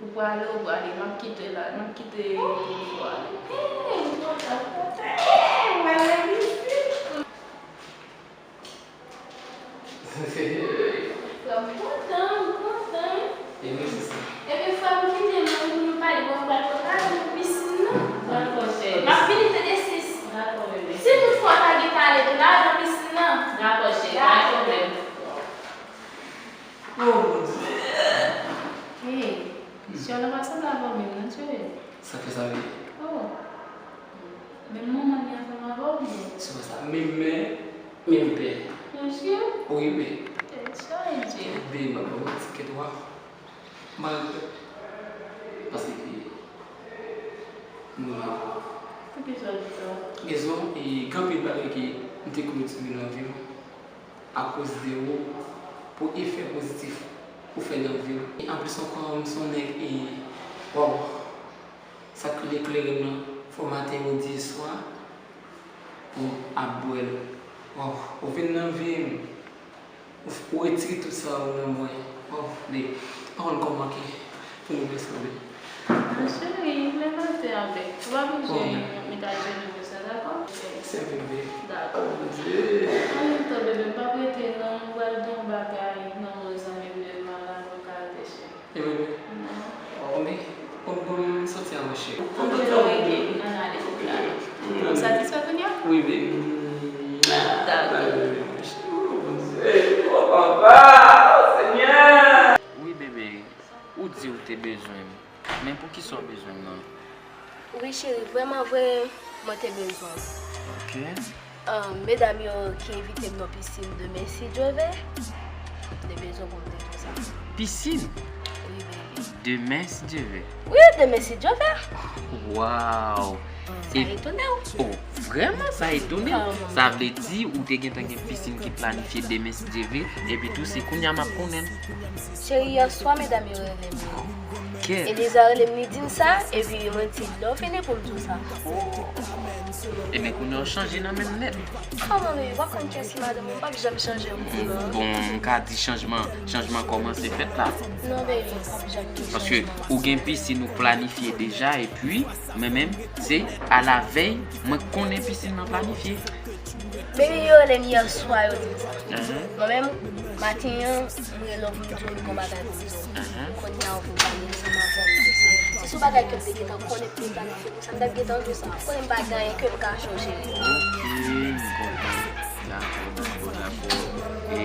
ou prale, ou prale, m ap kite la, m ap kite pou w ale. Hey, m kontan, m kontan. Hey, m al nan pisin. Frè m kontan, m kontan. E mwen se sa. Ebyen, frè m, kite nou pou nou pale, bon, m pral pran kado nan pisin nan. Dakò, cheri. M ap vini tou de sis. Dakò, bebe. Si toutfwa w ta gentan ale tou la nan pisin nan. Dakò, cheri, pa gen pwoblèm. Oh, mon Dieu. Hey, Chèlè pa sanble avè w menm non, cheri. Sa fè sa vle? Oh. Menm manman li ansanm avè w, byen. Se pa sa. Menm mè, menm pè. Monchè. Wi, men. Tèt chaje. Byen, m ap ba w manti, kèt, wa. M pa regrèt. Paske mwen. Poukisa w di sa? Rezon, e gen anpil bagay ke m te konnen sou nan vi m. Akoz de ou, pou efè pozitif ou fè nan vi m. E anplis ankò, m se yon nèg, e, waw, sa k rele kleren nan, fò maten, midi, swa, pou m ap bwè l. Waw, ou vin nan vi m, ou, ou retire tout sa yo nan mwen. Waw, men, m pa konn kòman ke pou nou fè sanble. Ah, cheri, lè maten avèk. Ou pa bezwen met a jenou konsa, dakò? Sèvi m, bebe. Dakò. Oh, mon Dieu. An menm tan, bebe, m p ap rete non, m pral gen yon bagay nan yon zanmi m de malad, m ka rete cheri. E bebe? Non. Oh, men, bon, bon, m soti an, mon cheri. An tou ka, ok, ann ale, ok, ale. Ou satisfè kounye a? Wi, bebe. Dakò. Oh, mon Dieu. Oh, papa, oh, Senyè. Wi, bebe. Ou di ou te bezwen m, men poukisa w bezwen m nan? Wi, cheri, vrèman vre, mwen te bezwen w. Ok. Ahn, medam yo ki envite m nan pisin demen, si Dye vle, m te bezwen pou m te di w sa. Pisin? Wi, baby. Demen, si Dye vle? Wi, demen, si Dye vle. Waw! Sa etone w? Oh, vrèman, sa etone m. Sa vle di ou te gentan gen pisin ki planifye demen, si Dye vle, epi tou se kounye a m ap konnen. Cheri, yè swa medam yo rele m. Ok. Eliza rele m, li di m sa, epi mwen di, lè w fini pou m di w sa. Ebyen, kounye a w chanje nan men m nèt. Kòman, baby? W pa konn kiyès ki madanm mwen, m p ap janm chanje pou ou, non. Bon, m ka di chanjman, chanjman kòmanse fèt la. Non, baby, m p ap janm gen chanjman. Paske ou gen pisin ou planifye deja, epi mwen menm, se alavèy, mwen konnen pisin nan planifye. Baby, yo rele m yè swa, yo di m sa. Mwen menm, maten an, m rele w pou m di w m gon bagay pou m di w. Kounye a, ou vin pale ansanm avè m de sa. Se sou bagay ke m te gentan konnen pou m planifye pou sa, m t ap gentan di w sa. Konnen m pa gen anyen ke m ka chanje. Ok, m konprann. Dakò, dakò, dakò. E,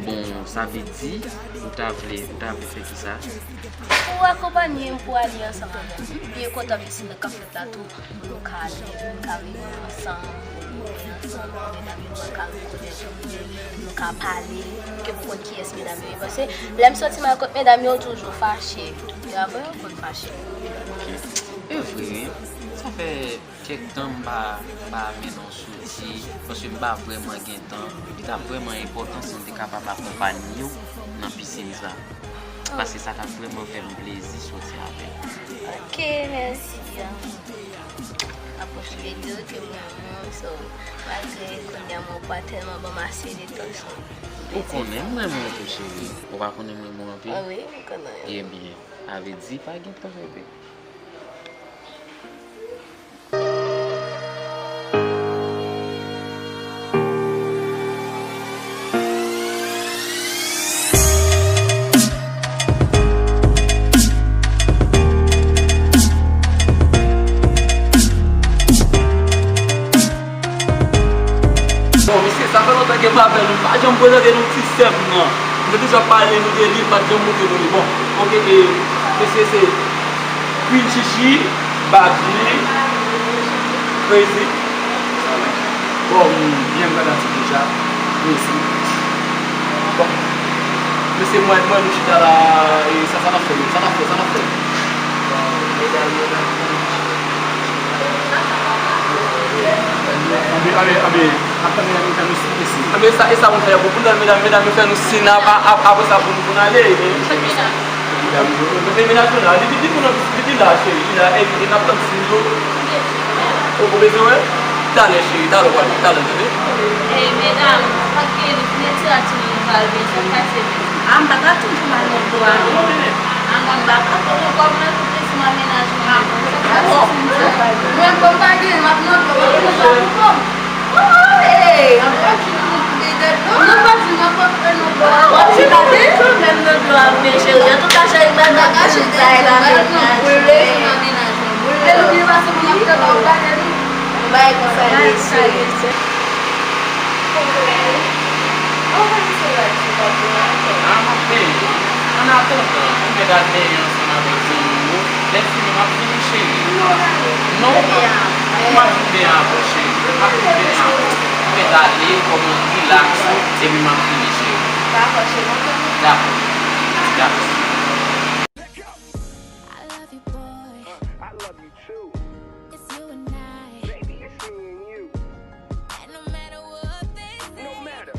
bon, sa vle di, ou ta vle, ou ta vle fè kisa? Pou akonpanye m, pou ale ansanm avè m. M byen kontan pisin nan k ap fèt la tou. Pou nou ka ale, pou nou ka reyini ansanm, pou nou reyini ansanm, pou medam yo ka rekonèt nou, pou nou ka pale, ke pou konn kiyès medam yo ye. Paske lè m soti m al kot medam yo, yo toujou fache. Yo apre yo konn fache. Ok. E vre, wi. Sa fè kèk tan m pa, m pa mennen w soti, paske m pa vrèman gen tan. Li t ap vrèman enpòtan si m te kapab akonpanye w nan pisin sa. Paske sa t ap vrèman fè m plezi soti avè w. Ok, mèsi. M ap pwofite di w ke m renmen w, so, malgre kounye a mwen ou pa tèlman ban m ase de tan, so. Ou konnen m renmen w tou, cheri. Ou pa konnen m renmen w anpil? Ah wi, m konnen. Ebyen, sa vle di pa gen tan, bebe. Bon, mesye, sa fè lontan ke m avè nou. M pa janm prezante nou ti sè m nan. M te toujou ap pale nou de li, m pa t janm montre nou li. Bon, ok, e, mesye, se Queen Chichi, Baby, Crazy. Bon, m byen granmatik deja. Crazy. Bon. Mesye, mwen, mwen, nou chita la, e sa, sa n ap fè, sa n ap fè, sa n ap fè. Bon, medam yo nan Anben, anben, anben, n ap tann medam yo fè nou siy, siy. Anben, sa, e sa pou n fè, pou n tann medam, medam yo fè nou siy, n ap, ap, ap, apre sa pou n, pou n ale, men. Medam yo, men, men medam yo la, li, li, li pou nan, li, li la, cheri, li la, e, e n ap tann siy yo. Ou, ou bezwen wè? Talè, cheri, talè, w pral, talè, tande. Ey, medam, pa gen, li fini retire a ti moun. Al bezwen pase bezwen. A, m pa ka toujou mal nan do a, non. A, mwen, m pa ka. Ou kòm nan tout leson amenajman. Mwen, kòm pa gen, m ap nan do, m ap nan do a pou kòm. Oh, hey, anpil moun ki gen do. Non, pa di, non, pa fè nan do a. W ap di, pa di, menm nan do a, men cheri. Antouka, cheri, m pa nan travay la, men nan leson amenajman. E nou vin pase pou n ap travay, ou pa gen nou. Yon bagay konsa ye, cheri. Ah, m ap benyen. Annatandan, ou mèt al benyen ansanm avèk zanmi w. Lè fini, m ap vini, cheri. Non, m ap vin benyen avè w, cheri. M ap vin benyen avè w. Ou mèt ale, kòman, rilaks ou, epi m ap vini, cheri. Dakò, cheri. Dakò. Dakò. I love you, boy. It's you and I. Baby, it's me and you. And no matter what they say,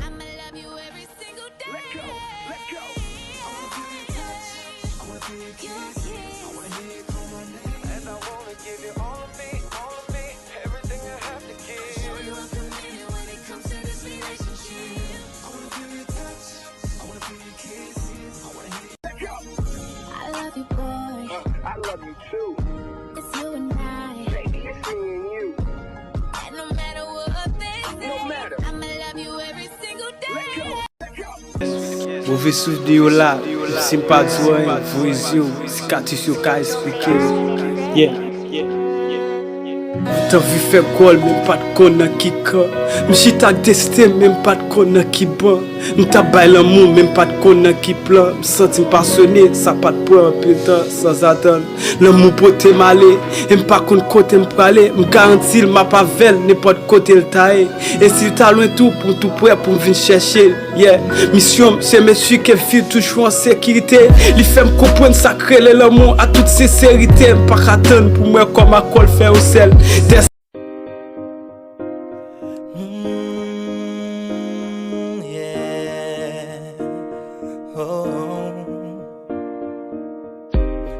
I'ma love you every single day. Let go, let go. I wanna feel your touch. I wanna feel your kiss. I wanna hear you call my name. And I wanna give you all of me, all of me. Everything I have to give. Show you I'm committed when it comes to this relationship. I wanna feel your touch. I wanna feel your kiss. I wanna hear I love you, boy. Uh, I love you too. It's you and I. Baby, it's me and you. And no matter what they say, no matter. I'ma love you every single day. Let go, let go. Move souvni yo la, si m pa di w anyen, voye zye w, sikatris yo ka esplike. Yeah. M t anvi fè gòl, men m pa t konn nan ki kan. M chita ak desten m, men m pa t konn nan ki ban. M t ap bay lanmou, men m pa t konn nan ki plan. M santi m pasyone, sa pa t pran anpil tan, sanzatann. Lanmou pote m ale, e m pa konn kote m prale. M garanti l, m ap avè l, nenpòt kote l ta ye. E si l ta lwen tou, pou m tou prè, pou m vin chèche l. Yeah, misyon m se mesure ke fi toujou an sekirite. Li fè m konprann sa k rele lanmou a tout senserite. M pa ka tann pou m wè kòman kò l fè yon sèl. Tès. Mm, yeah. Oh.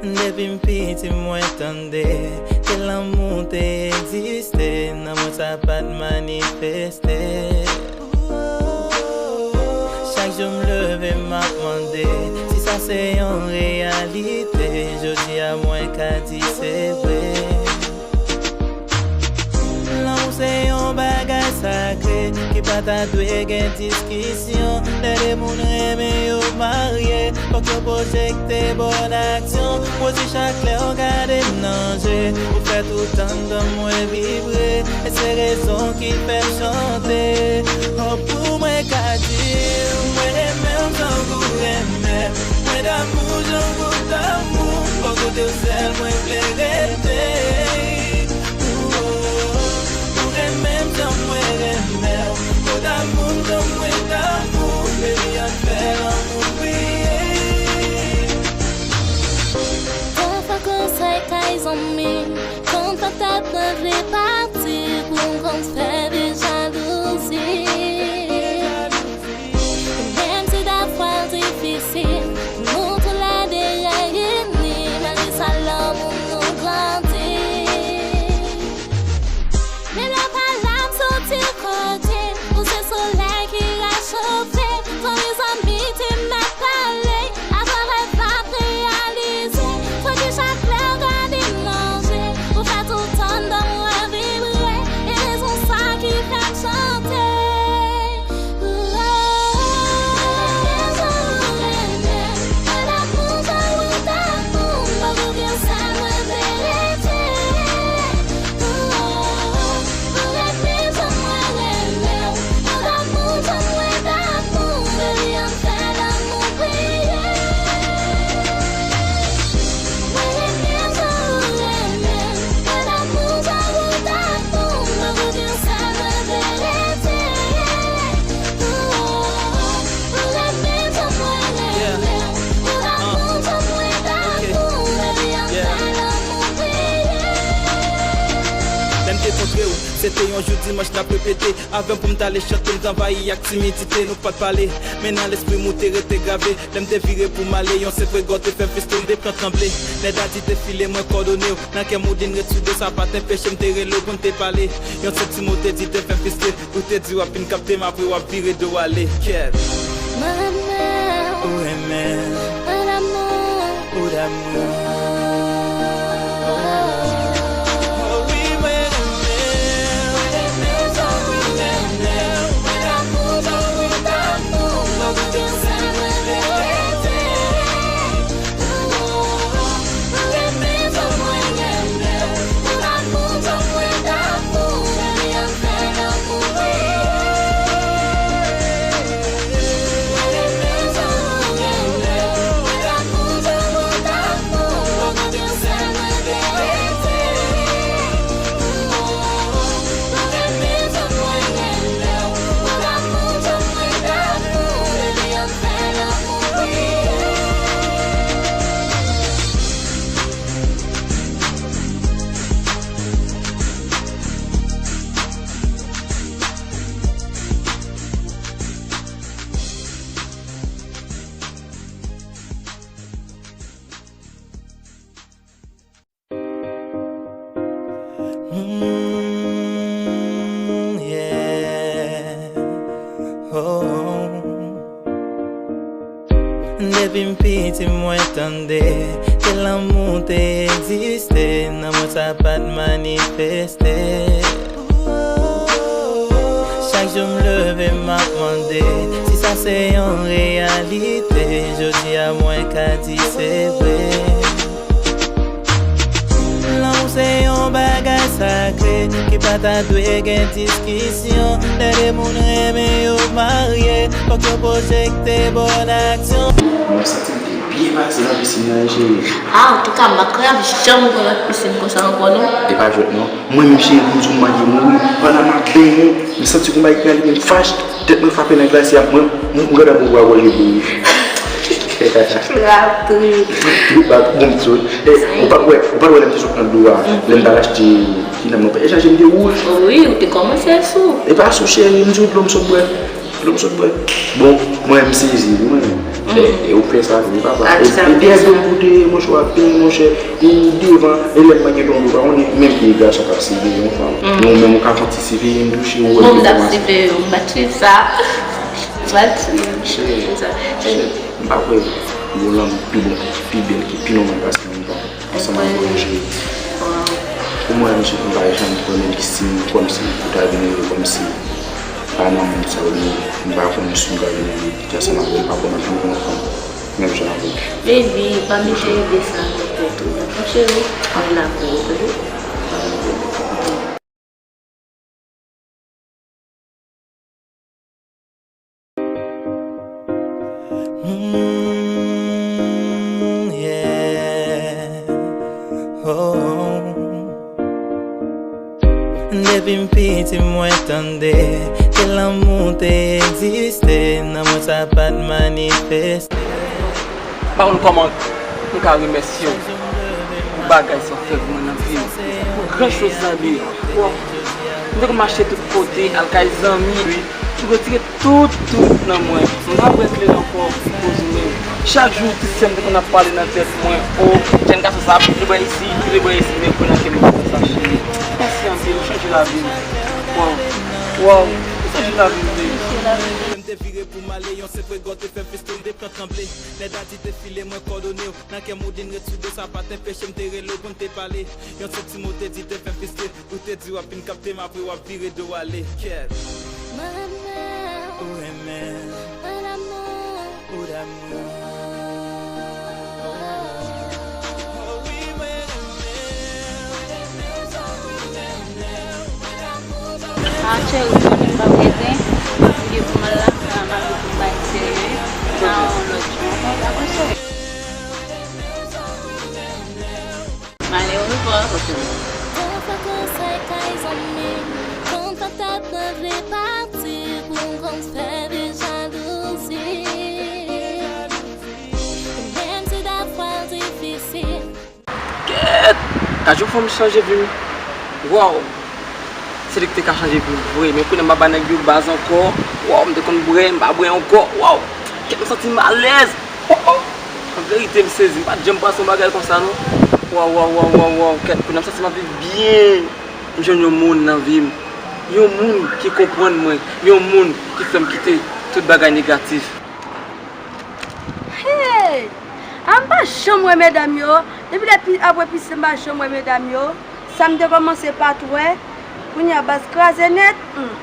Depi m piti mwen tande ke lanmou te egziste, nan mwen sa pa t manifeste. Chak jou m leve m ap mande si sa se yon reyalite. Jodi a mwen ka di se vre. Lanmou se yon bagay sakre ki pa ta dwe gen diskisyon. Lè de moun renmen yo marye, fòk yo pwojekte bòn aksyon. Wozi, chak lè w gade m nan je, ou fè tout anndan mwen vibre. E se rezon ki fè m chante. Oh, pou mwen ka di w, mwen renmen w jan w renmen m. Mwen damou jan w damou m. Bò kote w sèl mwen vle rete. Ou renmen m jan mwen renmen w. Ou damou m jan mwen damou w. Baby, ann fè lanmou priye. Defwa konsa e kay zanmi, konn patat mwen vle pati pou m konn fè de jalouzi. Menm si defwa l difisil, nou toulède reyini, malgre sa lanmou nou grandi. Men lè pa la m soti kote, ou se solèy ki rachofe, tan mezanmi te mèt pale, avan rèv la ap reyalize, fò ke chak lè w gade m nan je, ou fè tout anndan mwen vibre, e rezon sa ki fè m chante. Lè m te kontre w, se te yon jou dimanch n ap repete. Avè m pou m t ale chante, m t anvayi ak timidite, nou pa t pale. Men nan lespri m ou te rete grave. Lè m te vire pou m ale, yon senp regè w te fè m feste, m te pran tranble. Nèg la di te file mwen kòdone w. Nan kè m ou di n ret sou do, sa pa t anpeche m te rele w pou n te pale. Yon sèl ti mo te di te fè m feste. Ou te di w ap vin kapte m, apre w ap vire do w ale. Kèt. Mwen Mm, yeah. Oh. Depi m piti mwen tande ke lanmou te egziste, nan mwen sa pa t manifeste. Chak jou m leve m ap mande si sa se yon reyalite. Jodi a mwen ka di se vre. Lanmou se yon bagay sakre ki pa ta dwe gen diskisyon. Lè de moun renmen yo marye, fòk yo pwojekte bòn aksyon. Mwen santi m te byen pase nan pisin nan, wi, cheri. Ah, antouka, m pa kwè ap janm pran lòt pisin konsa ankò, non. E pa jwèt, non. Mwen menm, cheri, pou m di w m manke mouri. Pandan m ap benyen, m santi konba ki prale, men m fache. Tèt mwen frape nan glasi a, mwen, m, m gade mwen bwa wè yo bouri. Frapri. Li bat bon ti wi. E, ou pa t wè, ou pa t wè lè m te sot nan dlo a, lè m t al achte, ki nan mwen, e chaje m te wouj. Wi, ou te kòmanse sou. E pa sou cheri, m di w dlo m sot bwè. Dlo m sot bwè. Bon, mwen m sezi wi mwen. E, e ou fè sa vre papa. E, e byen dlo m pou te ye monchè, w ap benyen monchè. Ou devan, e lè m pa gen dlo m pa konnen menm ki gason k ap siveye yon fanm. Men ou menm ou ka fè yon ti siveye m tou cheri, ou wè m te kòmanse. Bon, m t ap siveye w, m pa t swiv sa. Cheri, cheri, m pa kwè gen lanmou pi bon, pi bèl, ki pi nòmal pase yon fanm ansanm avè w, cheri. Pou mwen, m sot, m pa janm konnen si m kòmsi ou ta vin rive kòmsi pa nan mond sa, oubyen m pa konnen si m ta vin rive ansanm avè w, m pa konnen, m pa janm konnen fanm menm jan avè w. Baby, pa mete ide sa nan tèt ou, dakò, cheri? Mwen la pou ou, tande? Mm, yeah. Oh. Depi m piti mwen tande ke lanmou te egziste, nan mwen sa pa t manifeste. M pa konn kòman m ka remèsye w pou bagay sa w fè pou mwen nan vi m, pou gran choz sa de. Wow. M te konn mache tout kote, al kay zanmi, m retire tout, tout nan mwen. M pa bwè kleren ankò, pou di menm. Chak jou, ti sè m te konn ap pale nan tèt mwen, o, jèn gason sa ap vin bwè isi, vin bwè isi, men kounye a ke m konn sa cheri. Mèsi anpil, ou chanje lavi m. Wow. Wow. Ou chanje lavi m, baby. M te vire pou m ale, yon senp regò te fè m feste, m te pran tranble. Lè dadi te file mwen kòdone w, nan kè m ou di n ret sou do, sa pa t anpeche m te rele w pou n te pale. Yon senp ti mo te di te fè m feste, ou te di w ap vin kapte m, apre w ap vire do w ale. Kèt. Mwen renmen w. Ou renmen m. Mwen damou. Ou damou. Oh wi, mwen renmen w. Ah, cheri, ou konnen m p ap rete. Ou gen pou m al la, m al pou m bay serye. Nan yon lòt jou ankò, dakò, cheri? M ale, orevwa. Konfwa konsèy kay zanmi, konfwa tèt mwen vle pati, pou m konn fè de jalouzi. Menm si dafwa l difisil. Kèt! Gad yon fanm chanje vi m. Wow! Se li ki te ka chanje vi m vre. Men kounye a m pa ba nèg yo baz ankò. Wow, m te konn bwè, m pa bwè ankò. Wow! Kèt, m santi m alèz. Oh, oh! An verite, m sezi. M pa t janm panse yon bagay konsa, non. Wow, wow, wow, wow, wow. Kèt, kounye a m santi m ap viv byen. M jwenn yon moun nan vi m. Yon moun ki konprann mwen. Yon moun ki fè m kite tout bagay negatif. Hey! A, m pa janm wè medam yo. Depi lè pi, apre pisin, m pa janm wè medam yo. Sa m te kòmanse pa t wè. Kounye a baz kraze nèt. Hmm.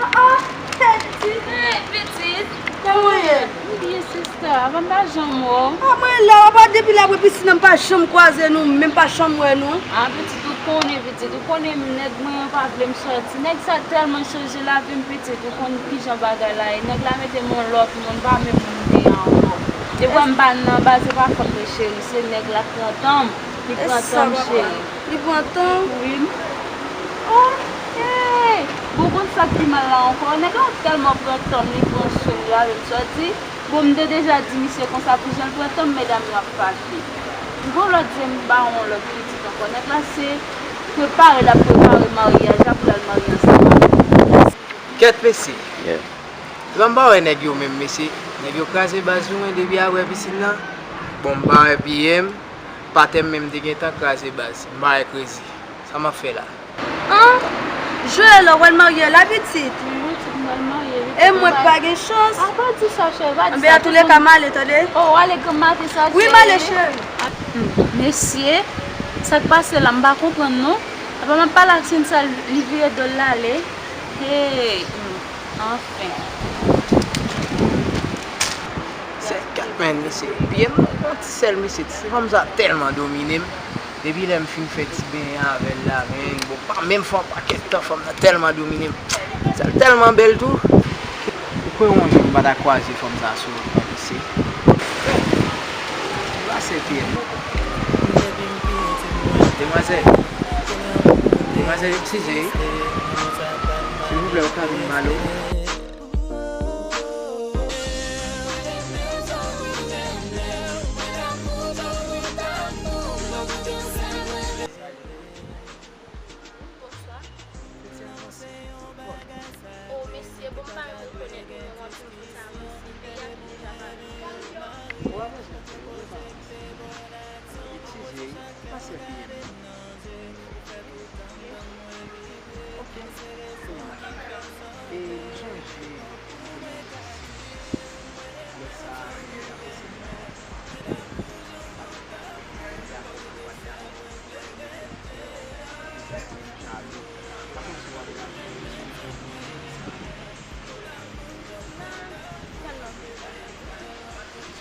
Ah, ah, hey, pitit. Hey, pitit. Kòman w ye? M byen, sista. Avan m pa janm wè w. Ah, mwen la, w ap depi lè apre pisin nan, m pa janm kwaze nou, menm pa janm wè nou. Ah, pitit, ou konnen, pitit, ou konnen nèg mwen an pa vle m sòti. Nèg sa tèlman chanje lavi m, pitit, ou konn kijan bagay la ye. Nèg la mete m yon lòt moun, pa menm moun m te ye ankò. Depi m pa nan baz, se pa fòt mwen, cheri, se nèg la k pran tan m. Li pran tan m, cheri. Li pran tan? Wi. Oh, hey! Bon, konn sa k pi mal la ankò? Nèg la tèlman pran tan m, li pran swen m, li pa vle m sòti. Bon, m te deja di misye konsa pou jan l pran tan m, medam yo ap fache. M gon lòt je m ba yon lòt pitit ankò. Nèg la se prepare l ap prepare maryaj la pou l al marye ansanm avè m. Kèt mesye. Yeah. Jan m pa wè nèg yo menm, mesye. Nèg yo kraze baz nou, men depi apre pisin nan. Bon, m pa wè biyè m, patè m menm te gentan kraze baz. M pa wè krezi. Sa m ap fè la? An? Joël, w pral marye la, pitit? Wi, pitit, m pral marye, pitit. E mwen k pa gen chans? A, pa di sa, cheri, pa di sa. Anben, antouleka, m ale, tande? Oh, w ale granmati sa, cheri? Wi, m ale, cheri. Hmm, mesye, sa k pase la, m pa konprann, non. Apa m ap pale ak Cynthia, li vire do l, l ale. Hey, hmm, anfen. Se kat men, mesye. Byen, yon ti sèl, mesye. Ti fanm sa tèlman domine m. Depi lè m fin fè ti benyen avè l la, men, bon, pa menm fè yon pakèt tan, fanm nan tèlman domine m. Sa l tèlman bèl tou. Ou kwè yon jou m pa ta kwaze fanm sa sou wout mwen, mesye? Li pa sèvi m. Demwazèl. Demwazèl, eskize wi. Silvouplè, ou ka vin pale w? Bonswa. O, mesye, bon, m pa menm rekonèt nimewo a pou m konn sa, mesye. Peyi a deja pa bon. Eskize, pa sèvi m. Ok. E m sonje, lè sa a, mwen te apresye m.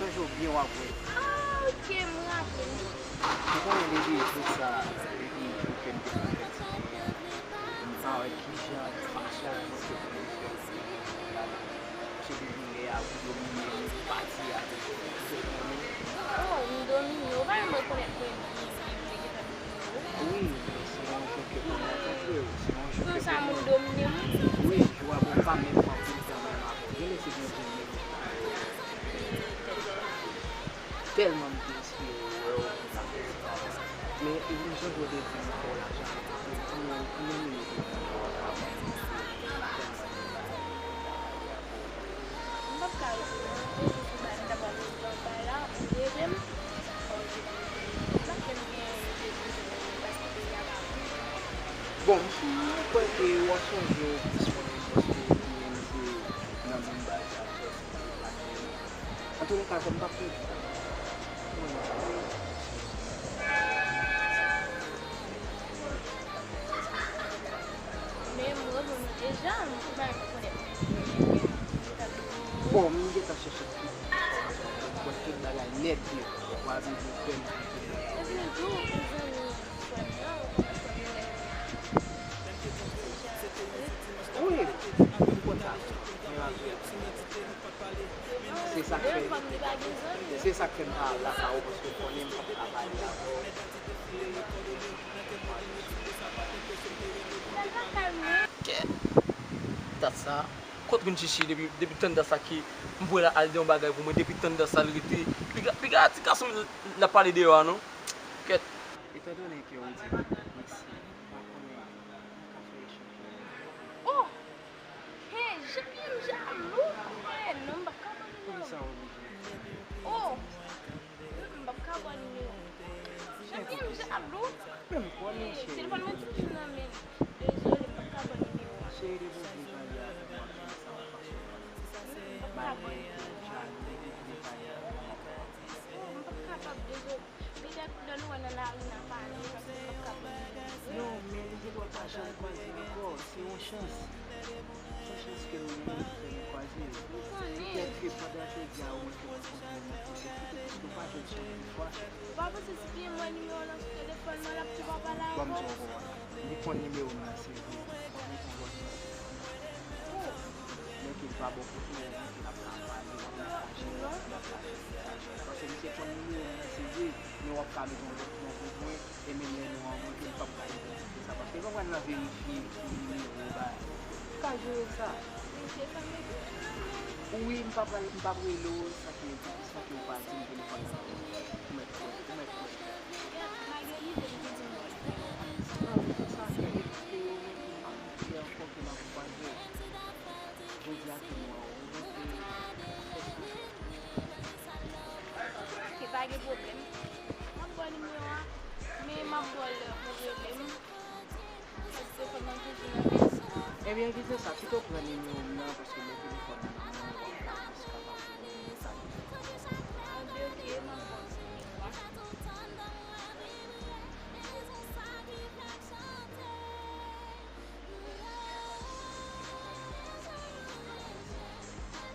Sonje w byen, w ap wè. Ah, ok, m raple m. Ou konnen depi jou sa, depi jou ke m te fin fè ti bebe a, m pa wè kijan fache avè mwen te vin fè. Se depi lè a ou domine m, ou pati avè m. Oh, m domine w, ou pa menm rekonèt mwen byen, byen, m te gentan domine w. Wi, men se yon jou ke pou mwen kontre w, se yon jou ke pou mwen. Konsa moun domine m? Wi, jou a bon, pa menm pran anpil tan menm avè w. Genlè se gen jou menm. Tèlman m te espere wè w pou sa fè ti bagay. Men, ou menm jan w te di m fè w lajan, ou menm, ou menm li te di w fè w lajan. M p ap ka rete non, ou di sou bagay m t ap rete anba la, ou reve m. Fò w rete m, m pa kwè m gen rete toujou paske peyi a pa bon. Bon, m kwè ke w ap sonje w plis mwen menm paske ou menm se nan menm baz la. Antouleka, sa m p ap pèdi tan. Men m reponn ou deja, m pa rekonèt mwen byen, byen, byen. Bon, m gentan chèche tout enfòmasyon, m kwè tout bagay nèt byen. W ap vin fè m. Epi tou, yon zanmi swadizan, ou konn yo lè. Wi, m konn sa. Mwen raple. Se sa k fè, se sa k fè m pa al lakay ou, paske m konnen m p ap ka pale avè w. Kèt! Dat sa, kot Rinchichi depi, depi tann dat sa ki, m voye l al de yon bagay pou mwen, depi tann dat sa l rete, piga, piga ti gason l ap pale deyò a non. Kèt! Etandone ke ou di mèsi, m pa konnen m ka fè echanj. Oh! Hey, Jean-Pierre, m jalou pou mwen. Non, m p ap ka abandone w. Poukisa w oblije? Oh! Mm, m p ap ka abandone w. Jean-Pierre, m jalou. Men m kwè, men cheri. Telefòn mwen toujou nan men m. Dezole, m p ap ka abandone w. Cheri, depi w vin pale avè m, w ap jwenn sa w ap mache. Ka bon. Oh, m p ap kapab, dezole. Petèt lè nou wè nan lari n a pale, paske m p ap kapab. Non, men li gendwa pa janm kwaze ankò. Se yon chans. Se yon chans ke nou genyen pou fè nou kwaze. M konnen. Petèt ke pandan jodi a, ou mèt kontre nan koze, petèt paske w pa jwenn chans yon fwa. Ou pa panse si P M wè nimewo w nan sou telefòn mwen, l ap di w pa pale avè w? Ban m di w ankò, li pran nimewo m nan, se vre. Mwen gen yon lòt nimewo. Oh. Men ke l pa bò kote w, men ke l ap ka pale, w ap ka jere ansanm, w ap ka fè sa. Paske misye pran nimewo m nan, se vre, men w ap ka mete yon lòt non pou mwen, e menm lè non an mwen, ke l p ap ka idantifye sa. Paske l pa pral nan verifye ki nimewo w bay. Ou ka jere sa. Wi, m p ap pral, m p ap rele w san ke, san ke w pa di m telefòn nan. Ou mèt kwè, ou mèt kwè. Malgre li vle m te di m bòs. Non, men se sa, se espere w, men ke m ap espere ankò ke m ap kwaze w. Jodi a, ke m wè w, ou monte. Ok, pa gen pwoblèm. M ap ba w nimewo a, men m ap ba w lè pou w rele m. Paske telefòn nan toujou nan men m. Ebyen, kite sa, pito pran nimewo m nan, paske lè telefòn nan nan men w, w ap ka plis kapab pale. Anben, ok, m ap ba w nimewo a.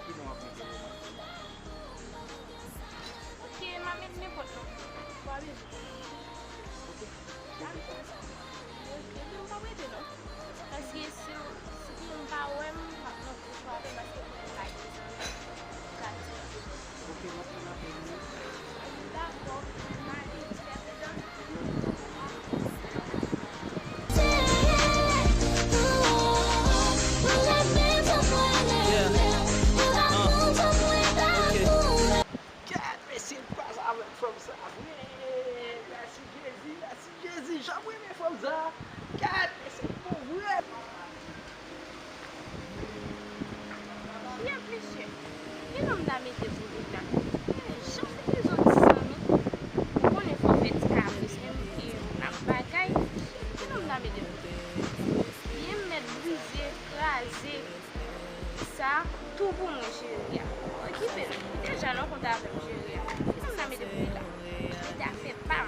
Ki non w ap mete pou mwen? Ok, m a met nenpòt non. Pa bezwen. Ok. Ok, m pa prete non. Paske si, si m pa wè m, m ap nan gwo swape paske m pa gen zanmi. Sa di. Ok, m ap pran apèl ou. Dakò, m ale, fè m tan. Gad mesye, m kwaze avèk fanm sa vre. Mèsi Jezi, mèsi Jezi, jan m renmen fanm sa. Gad mesye, pou vre. Kiyès mesye? Ki non m ta mete pou li la? Jan Filizon ti zanmi. Ou konnen fò fè ti kabris menm, e n ap bagay. Ki non m ta mete pou li? Pye m mèt brize, kraze. Sa tou pou mwen, cheri a. Okipe l. Li deja nan kont avè m, cheri a. Ki non m ta mete pou li la? Li ta fè pa m.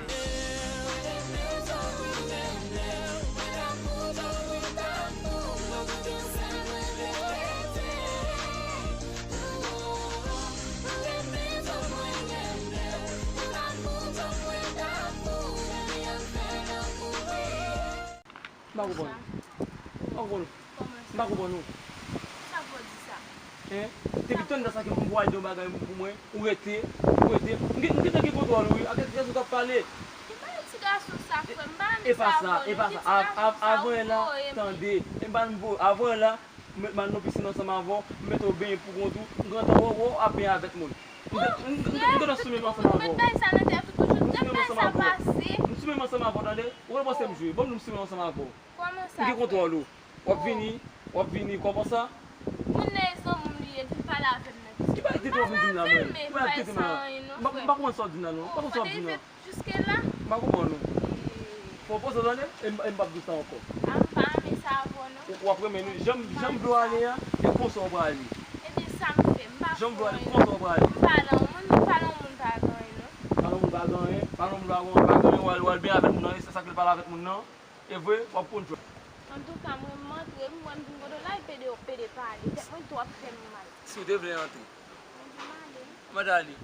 M pa konprann ou. M pa konprann ou. Kòman sa? M pa konprann ou. Sa vle di sa? Hein? Depi tann nan sa ke m pral di yon bagay pou mwen, ou rete, ou rete. M gen, m gentan gen kontwòl ou wi, ak ti gason k ap pale. Ki bagay ti gason sa, frè m? M pa renmen sa avè w non. Ki ti gason sa? Ou voye m. Tande, m pa vle voye w. Avan la, m met m al nan pisin ansanm avè w, m mete w benyen pou kont ou, m gentan wè w ap benyen avèk moun. M gentan sou menm ansanm avè w. M met bagay sa nan tèt ou toujou. M sou menm ansanm avè w. M sou menm ansanm avè w, tande? Ou konn panse m jwe. Ban m di w m sou menm ansanm avè w. Kòman sa, frè? M gen kontwòl ou. W ap vini, w ap vini kòman sa? Moun nan e zanmi m li ye, l vin pale avè m nan pisin. Ki bagay tete w ap vin di m la, mwen? Ki bagay tete m la? M pa konprann sa w di m la, non. M pa konprann sa w ap di m la. Jiske la? M pa konprann ou. Fò w poze w tande, e m, e m p ap di w sa ankò. A, m pa renmen sa avè w non. W ap renmen li. Jan m, jan m vle w ale a, e konsa w prale. Ebyen sa m fè, m pa fè anyen. Jan m vle w ale, konsa w prale. M pale a yon moun, m pale a yon moun pa gen anyen non. Pale a yon moun pa gen anyen, pale a yon moun pa gen anyen, w al, w al benyen avèk moun nan, e se sa k fè l pale avèk moun nan. E vre, w ap konn jwèt. Antouka, mwen m antre, m wè m vin kote w la, e pede, pede pale. Tèt mwen twò ap fè m mal. Si w te vle antre. Mwen di m ale. Mwen t ale.